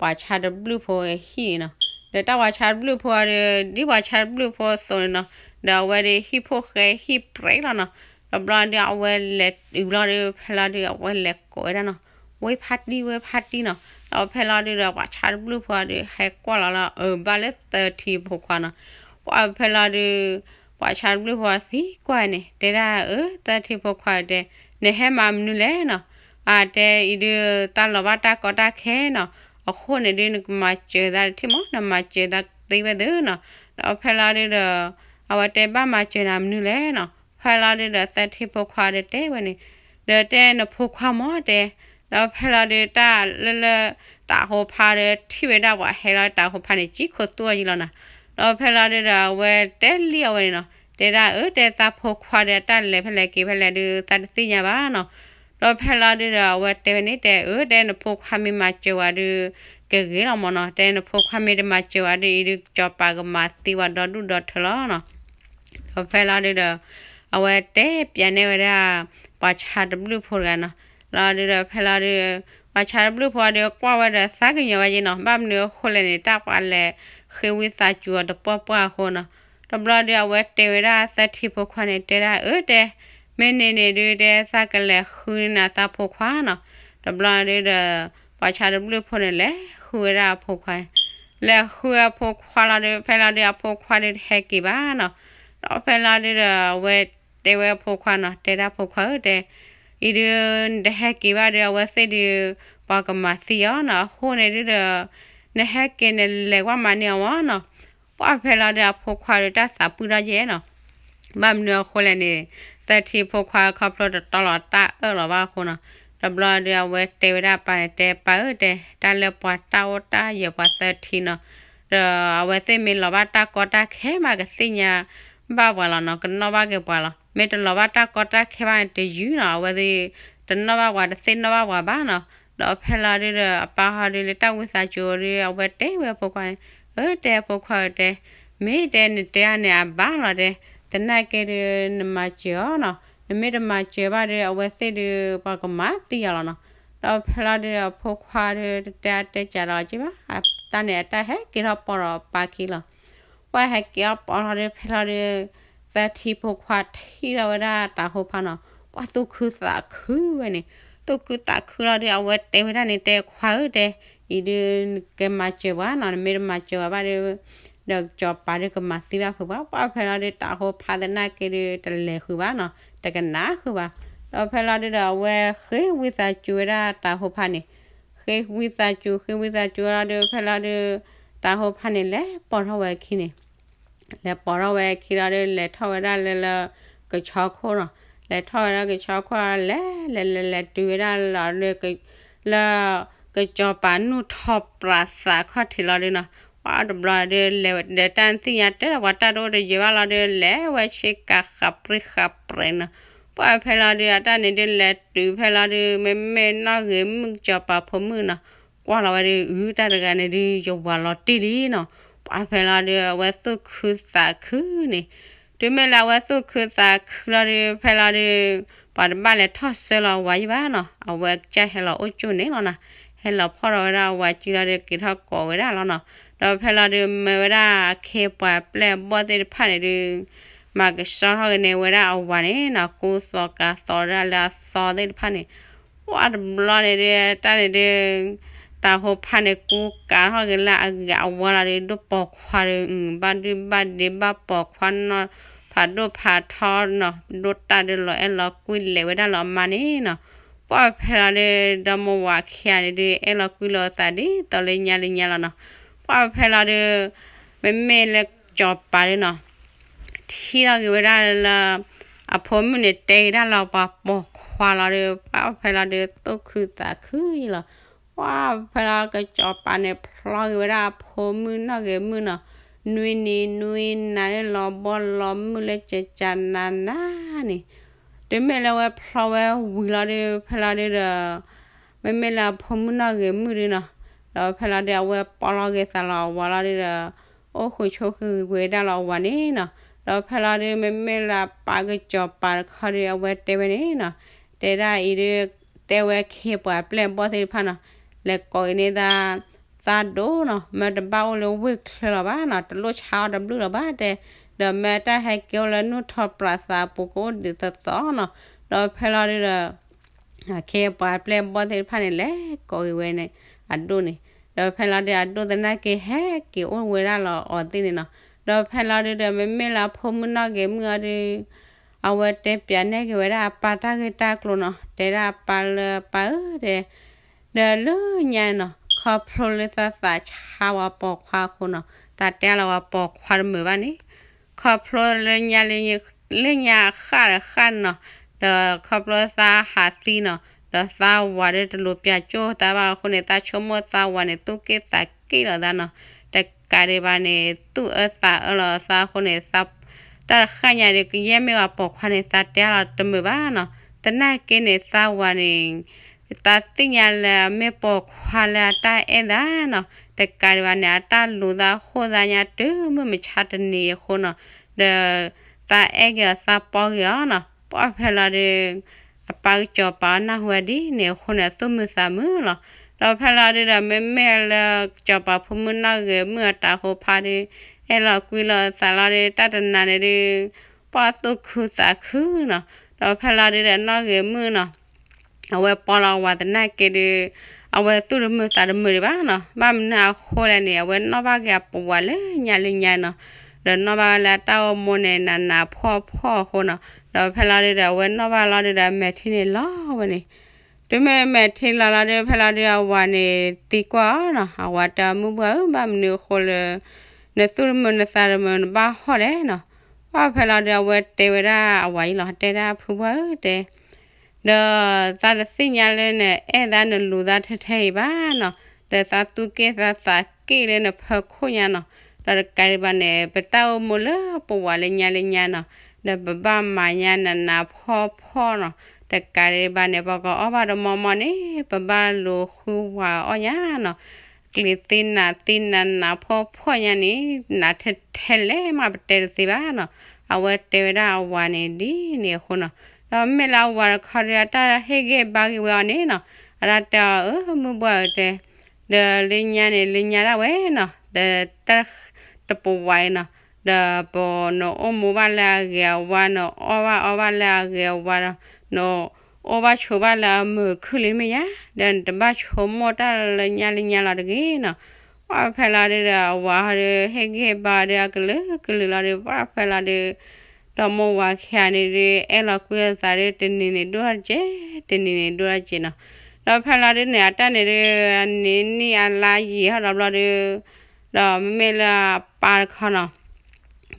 ပှၤဆါတဘျုးဖိဟံၣ်နီၤ. ဒီးတၢ်ပှၤဆါတဘျုးဖိအီၤဒုး ဒ်ပှၤဆါတဘျုးဖိအသိးန့ၣ်နီၤ, ဒီးအဝဲဒုးဟံၣ်ဖိဃဲဟံၣ်ပြဲးလီၤနီၤ. တဘျီဒုး အဝဲလဲၤတုၤဘျီဒုး ဖဲလီၤဒုး အဝဲလဲၤကိးဝဲဒၣ်နီၤ, ဝဲဖါတံၢ် ဝဲဖါတံၢ်နီၤ. ဒီးဖဲလီၤဒုးဒီး ပှၤဆါတဘျုးဖိအီၤဒုး ဟဲကွၢ်လီၤလၢ အၢ ဘၣ်လၢသထံဖိခွါနီၤ. ပှၢ်ဖဲလီၤဒုး ပှၤဆါတဘျုးဖိအီၤသံကွၢ်န့ၣ် တဲဒၣ် အၢ သထံဖိခွါတဲ နဟဲမၤမနုၤလဲၣ်နီၤ. အတဲအံၤဒုး တၢ်လီၤဘၣ်တၢ်ကီတၢ်ခဲနီၤ, အဃိန့ၣ်ဒုး နကမၤစၢၤသးတထံၣ်မး နမၤစၢၤသးသ့ဝဲသ့နီၤ. ဒီးဖဲလီၤဒုးဒီး အဝဲတဲဘၣ်မၤစၢၤနၤမနုၤလဲၣ်နီၤ. ဖဲလီၤဒုးဒီး သထံဖိခွါဒီးတဲဝဲန့ၣ် ဒီးတဲနဖိခွါမးတဲ. ဒီးဖဲလီၤဒုး တၢ်လၢလၢ တးဟိဖါဒီး ထံၣ်ဝဲဒၣ်ပှၤဟဲလီၤတးဟိဖါန့ၣ် ကံၣ်ခိၣ်သူအီၤယံလီၤနီၤ. ဒီးဖဲလီၤဒုးဒီး အဝဲတဲလံအဝဲန့ၣ်နီၤ, တဲဒၣ် အၢ တဲသးဖိခွါဒီး တၢ်လဲၤဖဲလဲၣ်က့ၤဖဲလဲၣ်ဒုး သးတသ့ၣ်ညါဘၣ်နီၤ. ဒီးဖဲလီၤဒုးဒီး အဝဲတဲဝဲန့ၣ်တဲ အၢ တဲနဖိခွါ မ့ၢ်မၤစၢၤဝဲဒုး ကဂ့ၤလီၤမးနီၤ. တဲနဖိခွါမ့ၢ်တမၤစၢၤဝဲဒုး အံၤဒုး ကစီၤပၤကမၤသံဝဲဒီဒူၣ်ဒီထၢလီၤနီၤ. ဒီးဖဲလီၤဒုးဒီး အဝဲတဲပျးန့ၢ်ဝဲဒၣ် ပှၤဆါတဘျုးဖိတဂၤနီၤ. လီၤဒုးဒီး ဖဲလီၤဒုး ပှၤဆါတဘျုးဖိဒီး ကွၢ်ဝဲဒီးသးကညီၤဝဲယံနီၤ, ဘၣ်မနုၤအဃိလဲၣ်န့ၣ် တၢ်ပှၤလဲၤဃ့ဝံသးစူၤအီၤတပှၢ်ပှၢ်အဃိနီၤ. တဘျီဒုး အဝဲတဲဝဲဒၣ်သထံဖိခွါန့ၣ် တဲဒၣ် အၢ တဲ မ့ၢ်န့ၣ်န့ၣ်ဒုး တဲသးကလဲၤဃုန့ၢ်နၤသးဖိခွါနီၤ. တဘျီဒုးဒီး ပှၤဆါတဘျုးဖိန့ၣ် လဲၤဃုဝဲဒၣ်အဖိခွါန့ၣ်, လဲၤဃုအဖိခွါလီၤဒုး ဖဲလီၤဒုး အဖိခွါဒုးတဟဲက့ၤဘၣ်နီၤ. ဒီးဖဲလီၤဒုးဒီး အဝဲတဲဝဲအဖိခွါနီၤ, တဲဒၣ်ဖိခွါဧၢ တဲ အံၤဒုး နတဟဲက့ၤဘၣ်ဒီး အဝဲသ့ၣ်ဒုး ပှၤကမၤသံအီၤနီၤ. အဃိန့ၣ်ဒုးဒီး နဟဲက့ၤနလဲၤကွၢ်မၤန့ၢ်အီၤမးနီၤ. ပှၢ်ဖဲလီၤဒုး အဖိခွါဒီးတၢ်သးပှံၢ်ထီၣ်ယဲနီၤ. ဘၣ်မနုၤအဃိလဲၣ်န့ၣ် သထံဖိခွါခီဖျိတတီလီၤတၢ်အၢၣ်လီၤဘၣ်အဃိနီၤ. တဘျီဒုး အဝဲတဲဝဲဒၣ်ပၢ်န့ၣ် တဲ ပၢ်ဧၢ တဲ တၢ်လၢပှၤတၢ်အိၣ်တၢ်ယၢၤပှၤသထံနီၤ, ဒီးအဝဲသ့ၣ်မ့ၢ်လီၤဘၣ်တၢ်ကီတၢ်ခဲမး ကသ့ၣ်ညါဘၣ်ပှၤလီၤနီၤ, ကနီၣ်ဘၣ်က့ၤပှၤလီၤ. မ့ၢ်တလီၤဘၣ်တၢ်ကီတၢ်ခဲဘၣ်န့ၣ် တယုၢ်နီၤ, အဝဲသ့ၣ်တနီၣ်ဘၣ်ပှၤ တသ့ၣ်နီၣ်ဘၣ်ပှၤဘၣ်နီၤ. ဒီးဖဲလီၤဒုးဒီး အပၢ်ဟီဒုးလၢတၢ်ဝံသးစူၤဒုး အဝဲတဲဝဲအဖိခွါန့ၣ်, အၢ တဲအဖိခွါဧၢ တဲ မ့ၢ်တဲနတဲအန့ၣ်အဘၣ်လီၤတဲ, သနာ်က့ဒုး နမၤစၢၤအီၤနီၤ, နမ့ၢ်တမၤစၢၤဘၣ်ဒီး အဝဲသ့ၣ်ဒုး ပှၤကမၤသံအီၤလီၤနီၤ. ဒီးဖဲလီၤဒုးဒီးအဖိခွါဒုး တတဲအါတဲစှၤဒီးအီၤက့ဘၣ်, တၢ်န့ၣ်အတၢ်ဟဲက့ၤထီၣ်ပိာ်ဒီးပၢ်ခံလီၤ. ပှၢ်ဟဲက့ၤအီၣ်ပိာ်လီၤဒုး ဖဲလီၤဒုး သထံဖိခွါထံၣ်ထီၣ်ဝဲဒၣ်တၤဟိဖါနီၤ, ပှၢ်သူၣ်ခုသးခုဝဲန့ၣ်, သူၣ်ခုသးခုလီၤဒုး အဝဲတဲဝဲဒၣ်န့ၣ် တဲခွါဧၢတဲ, အံၤဒုး နကမၤစၢၤပှၤနီၤ, နမ့ၢ်တမၤစၢၤပှၤဘၣ်ဒုး ဒီးစီၤပၤဒုးကမၤသံဘၣ်ဖုးပှၤ. ပှၢ်ဖဲလီၤဒုး တၤဟိဖါသနာ်က့ဒုး တလဲၤဃုာ်ဘၣ်နီၤ, တကနၣ်ဃုာ်ဘၣ်. ဒီးဖဲလီၤဒုးဒီးအဝဲဃ့ဝံသးစူၤဝဲဒၣ်တၤဟိဖါန့ၣ်, ဃ့ဝံသးစူၤ ဃ့ဝံသးစူၤလီၤဒုး ဖဲလီၤဒုး တၤဟိဖါန့ၣ် လဲၤပိာ်ထီၣ်ဝဲအခံန့ၣ် လဲၤပိာ်ထီၣ်ဝဲအခံလီၤဒုး လဲၤထီၣ်ဝဲဒၣ်လၢလၢ ကဆီခိၣ်နီၤ, လဲၤထီၣ်ဝဲဒၣ်ကဆီခိၣ် လဲၤလဲၤလဲၤလဲၤတုၤဝဲဒၣ်လီၤဒုး လၢ ကစီၤပၤနူၢ်ထီၣ်ပြးသးခီၣ်ထံးလီၤဒုးနီၤ, ပှၢ်တဘျီဒုး လဲၤဝဲဒီးတၢ်သ့ၣ်ညါတဲဒီးပှၤတၢ်တအိၣ်တယၢၤဘၣ်လီၤဒုး လဲၤဝဲဆ့ကၤဃးပြံဃးပြဲးနီၤ, ပှၢ်ဖဲလီၤဒုး အတၢ်န့ၣ်ဒုး လဲၤတုၤဖဲလီၤဒုး မ့မ့ၢ်နီၣ်ဂ့ၤမုၣ်ကစီၤပၤဖိမုၣ်နီၤ, ကွၢ်လီၤဝဲဒုး အုတၢ်တဂၤန့ၣ်ဒုး ယဝၤလီၤတံၢ်လံနီၤ, ပှၢ်ဖဲလီၤဒုး အဝဲသူၣ်ခုသးခုန့ၣ် တုၤမ့ၢ်လၢအဝဲသူၣ်ခုသးခုလီၤဒုး ဖဲလီၤဒုး ပှၤတဘၣ်လဲၤထီၣ်ဆၢလီၤအဝၤယံၤဘၣ်နီၤ, အဝဲကစၢ်ဟဲလီၤအိၣ်ကၠိန့ၣ်လီၤနီၤ, ဟဲလီၤဖီၣ်ထီၣ်ဝဲဒၣ်အဝၤကံလီၤဒုး က့ၤထီၣ်ကိးဝဲဒၣ်လီၤနီၤ, ဒီးဖဲလီၤဒုး မၢဝဲဒၣ်အခ့ပှၤပျဲၢ်ဘီၣ်သ့ၣ်တဖၣ်န့ၣ်ဒုး မၤကဆှီထီၣ်က့ၤန့ၢ်ဝဲဒၣ်အဝၤန့ၣ်နီၤ, ကူသိးကၤသိးဒၣ်လၢအသီသ့ၣ်တဖၣ်န့ၣ် ပှၢ်တဘျီန့ၣ်ဒုး တၢ်န့ၣ်ဒုး တၤဟိဖါန့ၣ် ကူကၤထီၣ်က့ၤလၢအဂၤအဝါလီၤဒုး ဒိၣ်ပိာ်ခွါဒုး ဘၣ်ဒုးဘၣ်ဒ့ဘၣ်ပိာ်ခွါနီၤ ဖးဒိၣ်ဖးထီနီၤ ဒိၣ်တၢ်ဒုးလီၤအဲၣ်လီၤကွံလဲၤဝဲဒၣ်လီၤအမါန့ၣ်နီၤ, ပှၢ်ဖဲလီၤဒုး ဒီမိၢ်ဝၤခံဂၤန့ၣ်ဒုး အဲၣ်လီၤကွံလိာ်အသးဒ်သိးလၢညါလၢညါလီၤနီၤ, ပှၢ်ဖဲလီၤဒုး မ့မ့ၢ်လၢစီၤပၤဒုးနီၤ ထံၣ်ထီၣ်က့ၤဝဲဒၣ်လၢ အဖိမုၣ်န့ၣ် တဲက့ၤဒၣ်လၢပှၤပိာ်ခွါလီၤဒီး ပှၢ်ဖဲလီၤဒုး သူၣ်ခုသးခုယံၤလီၤ. ပှၢ်ဖဲလီၤ ကစီၤပၤန့ၣ် ဖျီက့ၤဝဲဒၣ်အဖိမုၣ်နီၣ်ဂ့ၤမုၣ်နီၤ, နွံနံၤနွံနၤန့ၣ် လီၤဘီလီၤမုၢ်လၢကကနၤနၤန့ၣ်, တုၤမ့ၢ်လၢဝဲဖျီဝဲဝံၤလီၤဒုး ဖဲလီၤဒုးဒီး မ့မ့ၢ်လၢအဖိမုၣ်နီၣ်ဂ့ၤမုၣ်ဒုးနီၤ, ဒီးဖဲလီၤဒုး အဝဲပိာ်လီၤက့ၤသးလီၤအဝၤလီၤဒုးဒီး အိၣ်ဃုာ်ဆိးဃုာ်ဝဲဒၣ်လီၤအဝၤန့ၣ်နီၤ, ဒီးဖဲလီၤဒုး မ့မ့ၢ်လၢအပၢ်ကစီၤပၤတခီဒုး အဝဲတဲဝဲန့ၣ်နီၤ, တဲဒၣ်အံၤဒုး တဲဝဲခ့ပှၤပျဲၢ်ဘီၣ်သ့ၣ်တဖၣ်နီၤ, လဲၤကိးအံၤန့ၢ်သး သးဒိၣ်နီၤ, မ့ၢ်တဘၣ်အိၣ်လၢဝ့ၢ်ချၢလီၤဘၣ်နီၤ, တလိၣ်ဆါအီၤတဘျုးလီၤဘၣ်တဲ, ဒီးမ့ၢ်တၢ်ဟဲက့ၤအိၣ်လၢနူၢ်ထီၣ်ပြးသးအပူၤကအိၣ်ဒ်သိးသိးနီၤ, ဒီးဖဲလီၤဒုးဒီး ခ့ပှၤပျဲၢ်ဘီၣ်သ့ၣ်တဖၣ်န့ၣ် လဲၤကိးက့ၤဝဲန့ၣ် အဒိၣ်န့ၣ်, ဒီးဖဲလီၤဒုး အဒိၣ်သနာ်က့ဟဲက့ၤအိၣ်ဝဲဒၣ်လီၤအီၤသ့ၣ်န့ၣ်နီၤ, ဒီးဖဲလီၤဒုးဒီး မ့မ့ၢ်လၢအဖိမုၣ်နီၣ်ဂ့ၤမုၣ်အီၤဒုး အဝဲတဲပျးနဲၣ်က့ၤဝဲဒၣ်အပၢ်တၢ်ဂ့ၢ်တၢ်ကျိၤနီၤ, တဲဒၣ်အပၢ်လၢပၢ်ဧၢတဲ ဒီးလၢညါနီၤ ခီဖျိလၢသးသးဆါဝဲပိာ်ခွါအဃိနီၤ, တၢ်တဲလီၤဝဲပိာ်ခွါတမုာ်ဘၣ်န့ၣ်, ခီဖျိလၢညါလၢ လၢညါအဃၣ်ဒီးဃၣ်နီၤ, ဒီးခီဖျိသးဟးသံနီၤ, ဒီးသးဝၤဒီးတလူၤပၠးကၠိၣ်သးဘၣ်အဃိန့ၣ် သးဆိကမိၣ်သးဝၤန့ၣ် သူၣ်က့ၣ်သးက့ၣ်လီၤသးနီၤ, တကးဒံးဘၣ်န့ၣ် သူၣ်အၢသးအၢလီၤသးအဃိန့ၣ် သး တၢ်တဃၣ်ညါဒီး ကယဲၢ်မ့ၢ်ဝဲပိာ်ခွါန့ၣ် သးတဲလီၤတမုာ်ဘၣ်နီၤ, သနာ်က့န့ၣ် သးဝၤန့ၣ် သးသ့ၣ်ညါလၢအမ့ၢ်ပိာ်ခွါလၢအတၢ်အဲၣ်သးနီၤ, တကးဒံးဘၣ်န့ၣ် အတၢ်လူၤသးဃိၣ်သးညါတုၤမုၢ်မဆါတနံၤအဃိနီၤ, ဒီး သးအဲၣ်က့ၤအီၤသးပီက့ၤအီၤနီၤ, ပှၢ်ဖဲလီၤဒုး အပၢ်ကစီၤပၤအီၤနၢ်ဟူဝဲဒ်န့ၣ်အဃိန့ၣ် အသူၣ်မုာ်သးမုာ်လီၤ. ဒီးဖဲလီၤဒုးဒီး မ့မ့ၢ်လၢကစီၤပၤဖိမုၣ်နီၣ်ဂ့ၤမုၣ်အတၤဟိဖါဒုး အဲၣ်လီၤကွံလိာ်သးလီၤဒုး တၢ်တနၤန့ၣ်ဒုး ပှၢ်သူၣ်ခုသးခုနီၤ, ဒီးဖဲလီၤဒုးဒီးနီၣ်ဂ့ၤမုၣ်နီၤ အဝဲပိာ်လီၤအဝၤသနာ်က့ဒုး အဝဲသူၣ်တမုာ်သးတမုာ်ဒံးဘၣ်နီၤ, ဘၣ်မနုၤအဃိလဲၣ်န့ၣ် အဝဲနီၣ်ဘၣ်က့ၤအပဝၤလၢညါလၢညါနီၤ, ဒီးနီၣ်ဘၣ်ဝဲလၢအတၢ်အိၣ်မူန့ၣ် နးနးဖှီၣ်ဖှီၣ်အဃိနီၤ, ဒီးဖဲလီၤဒုးဒီး အဝဲနီၣ်ဘၣ်လီၤဒုးဒီး မဲာ်ထံန့ၣ်လီၤဝဲန့ၣ်, တုၤမ့ၢ်မဲာ်ထံလီၤလီၤဒုး ဖဲလီၤဒုးအဝၤန့ၣ်သံကွၢ်အီၤနီၤ, အဝၤတဲအီၤ မုၢ်ပှၢ်ဧၢ ဘၣ်မနုၤအဃိလၢ နသူၣ်တမုာ်နသးတမုာ်နဘၣ်ဟီၣ်လဲၣ်နီၤ, ပှၢ်ဖဲလီၤဒုး အဝဲတဲဝဲဒၣ်အဝၤအံၤလီၤ, တဲဒၣ်ဖုပှၢ်ဧၢတဲ ဒီးသးတသ့ၣ်ညါလၢနအဲၣ်သးနလူၤသးထဲထဲအံၤဘၣ်နီၤ, ဒီးသးသူၣ်က့ၣ်သးသးက့ၣ်လၢနဖီခိၣ်ညါနီၤ, ဒီးတကးဒံးဘၣ်န့ၣ် ပတၢ်အိၣ်မူလၢပဝၤလၢညါလၢညါနီၤ, ဒီးပဘၣ်မၤညါနးနးဖှီၣ်ဖှီၣ်နီၤ, တကးဒံးဘၣ်န့ၣ် ပကအီၣ်ဘၣ်တမီမီန့ၣ် ပဘၣ်လူၤဃုဝၤအီၣ်ညါနီၤ, ကျံၤသ့နးသ့နးနးဖှီၣ်ဖှီၣ်ညါန့ၣ် နးထဲထဲလဲၣ်မးပတဲတသ့ဘၣ်နီၤ, အဝဲတဲဝဲဒၣ်အဝၤန့ၣ်ဒ်န့ၣ်အဃိနီၤ, ဒီးမ့ၢ်လၢအဝၤတခီဒုး အတၢ်ဟ့ၣ်ဂံၢ်ဘါဂ့ၤဝဲအီၤန့ၣ်နီၤ, အတၢ်တဲအီၤ အၢ မုၢ်ဘှၢ်ဧၢတဲ, ဒီးလၢညါန့ၣ် လၢညါဒၣ်ဝဲနီၤ, ဒီးတၢ်တပဝးအံၤနီၤ, ဒီးပနအိၣ်မူဘၣ်လၢအဂ့ၤအဝါ, နအိၣ်ဘၣ်အီဘၣ်လၢအဂ့ၤအဝါဒီး နအိၣ်ဘၣ်ဆိးဘၣ်လၢအမုာ်ခုၣ်လံမ့ၢ်ယါ, ဒီးနတဘၣ်ဆိကမိၣ်တၢ်လၢညါလၢညါလီၤတဂ့ၤနီၤ. ပှၢ်ဖဲလီၤဒုဒီး အဝၤဟီဒု ဟ့ၣ်ဂံၢ်ဟ့ၣ်ဘါဒု အကလုာ်ကလုာ်လီၤဒု ပှၢ်ဖဲလီၤဒု ဒီးမိၢ်ဝၤခံဂၤန့ၣ်ဒု အဲၣ်လီၤကွံလိာ်သးဒု တနံၤန့ၣ်ဒိၣ်ထီၣ်တက့ၢ်, တနံၤန့ၣ်ဒိၣ်ထီၣ်တက့ၢ်နီၤ. ဒီးဖဲလီၤဒုန့ၣ် အတၢ်န့ၣ်ဒု အနံၤနံၣ်အလါယံာ်ထီၣ်ဒီးဘျီဒု ဒီးမ့မ့ၢ်လၢအပၢ်တခီနီၤ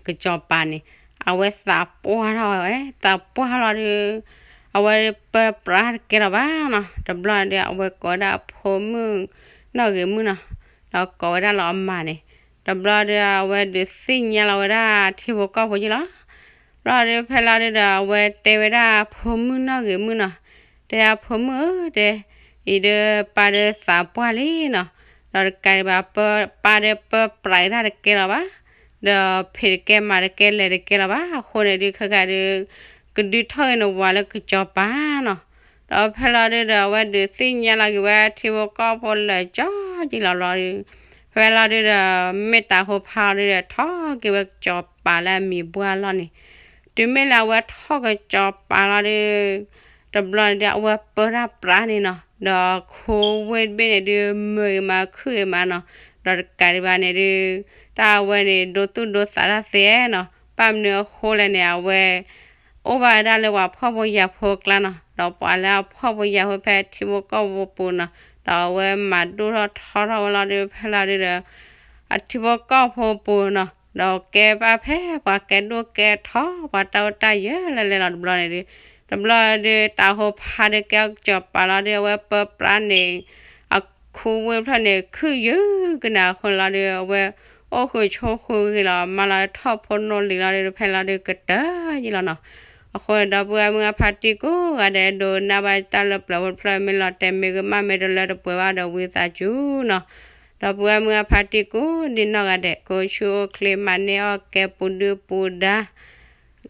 ကစီၤပၤန့ၣ် အဝဲသးပှၢ်ထီၣ်ဝဲ, သးပှၢ်ထီၣ်လီၤဒု အဝဲပၢပြးတကဲလီၤဘၣ်နီၤ. တဘျီန့ၣ်ဒု အဝဲကိးဝဲဒၣ်အဖိမုၣ်နီၢ်ဂ့ၤမုၣ်နီၤ, ဒီးကိးဝဲဒၣ်လီၤအမါန့ၣ်, တဘျီဒု အဝဲဒုးသ့ၣ်ညါလီၤဝဲဒၣ်ထံဖိကီၢ်ဖိက့ၢ်လီၤ. ဘျီဒုဖဲလီၤဒုဒီး အဝဲတဲဝဲဒၣ်ဖိမုၣ်နီၢ်ဂ့ၤမုၣ်နီၤ, တဲဒၣ်ဖိမုၣ်ဧၢတဲ, အံၤဒုပၢ်ဒုသးပှၢ်လံနီၤ, ဒီးတကးဒံးဘၣ် ပၢ်ဒုပၢပြးတၢ်တကဲလီၤဘၣ်, ဒီးဖံးတကဲမၤတကဲလဲၤတကဲလီၤဘၣ်. အဃိန့ၣ်ဒု ခဲခါဒု ကဒုးထီၣ်က့ၤနဝၤလၢကစီၤပၤနီၤ. ဒီးဖဲလီၤဒုဒီး အဝဲဒုးသ့ၣ်ညါလီၤက့ၤဝဲထံဖိကီၢ်ဖိလၢာ်ကၠီက့ၤလီၤဘျီဒု ဖဲလီၤဒုဒီး မ့ၢ်တၤဟိဖးလီၤဒုဒီး ထီၣ်က့ၤဝဲကစီၤပၤလၢအမံၤဘှၢ်လီၢ်န့ၣ်, တုၤမ့ၢ်လၢအဝဲထီၣ်ကစီၤပၤလီၤဒု တဘျီန့ၣ်ဒု အဝဲပၢတၢ်ပြးန့ၣ်နီၤ, ဒီးခိဝ့ၢ်တဘ့ၣ်န့ၣ်ဒု မုာ်ဂ့ၤမးခုၣ်ဂ့ၤမးနီၤ, ဒီးတကးဒံးဘၣ်န့ၣ်ဒု တၢ်အဝဲန့ၣ် ဒိသူၣ်ဒိသးတၢ်သ့နီၤ, ဘၣ်မနုၤအဃိလဲၣ်န့ၣ် အဝဲ အိၣ်ဘၣ်ဝဲဒၣ်လၢပှၤဖှီၣ်ဖိယာ်ဖိအကျါနီၤ, ဒီးပှၤလၢအဖှီၣ်ဖိယာ်ဖိဖဲထံဖိကီၢ်ဖိပူၤနီၤ, ဒီးအဝဲမၤဒိၣ်ထီၣ်ထီထီၣ်ဝဲလီၤဒု ဖဲလီၤဒုဒီး အထံဖိကီၢ်ဖိပူၤနီၤ, ဒီးကဲဘၣ်ဖဲပှၤကဲဒိၣ်ကဲထီ ပှၤတၢ်အိၣ်တၢ်ယၢၤလၢလဲၤလီၤတဘျီန့ၣ်ဒု, တဘျီဒု တၤဟိဖးဒုကဲအီၤကစီၤပၤလီၤဒု အဝဲပၢပြးန့ၣ် အခိဝ့ၢ်ဖျၢၣ်န့ၣ် ခုၣ်ယုၢ်ကနၣ်အဃိန့ၣ်လီၤဒု အဝဲအိၣ်ဃုာ်ဆိးဃုာ်ဂ့ၤလီၤ မၤလီၤထီၣ်ဖိနီၣ်လံၤလီၤဒု ဖဲလီၤဒုကတၢၢ်ယံၤလီၤနီၤ. အဃိန့ၣ် ဒီပုၢ်ဝဲၢ်မုၢ်အဖါတံၢ်ကိးဂၤဒဲး ဒိကနၣ်ဘၣ်တၢ်လၢပျၢၤဖိတဖျၢၣ် မ့ၢ်လီၤတဲာ်မ့ၢ်ဂ့ၤ မၤမ့ၢ်တလၢတပှဲၤဘၣ်ဒီးဝံသးစူၤနီၤ. ဒီပုၢ်ဝဲၢ်မုၢ်အဖါတံၢ်ကိးဒံနီၢ်ဂၤဒဲး ကိးဆူအိၣ်ချ့ မၤန့ၢ်အီၣ်ကဲပူၤဒုပူၤဒါ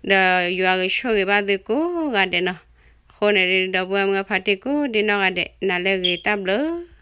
ဒီးယွၤကဆိၣ်ဂ့ၤဘၣ်သုကိးဂၤဒဲးနီၤ. အဃိန့ၣ် ဒီပုၢ်ဝဲၢ်မုၢ်အဖါတံၢ်ကိးဒံနီၢ်ဂၤဒဲး နၤလၢအဂ့ၤ တၢ်ဘျုး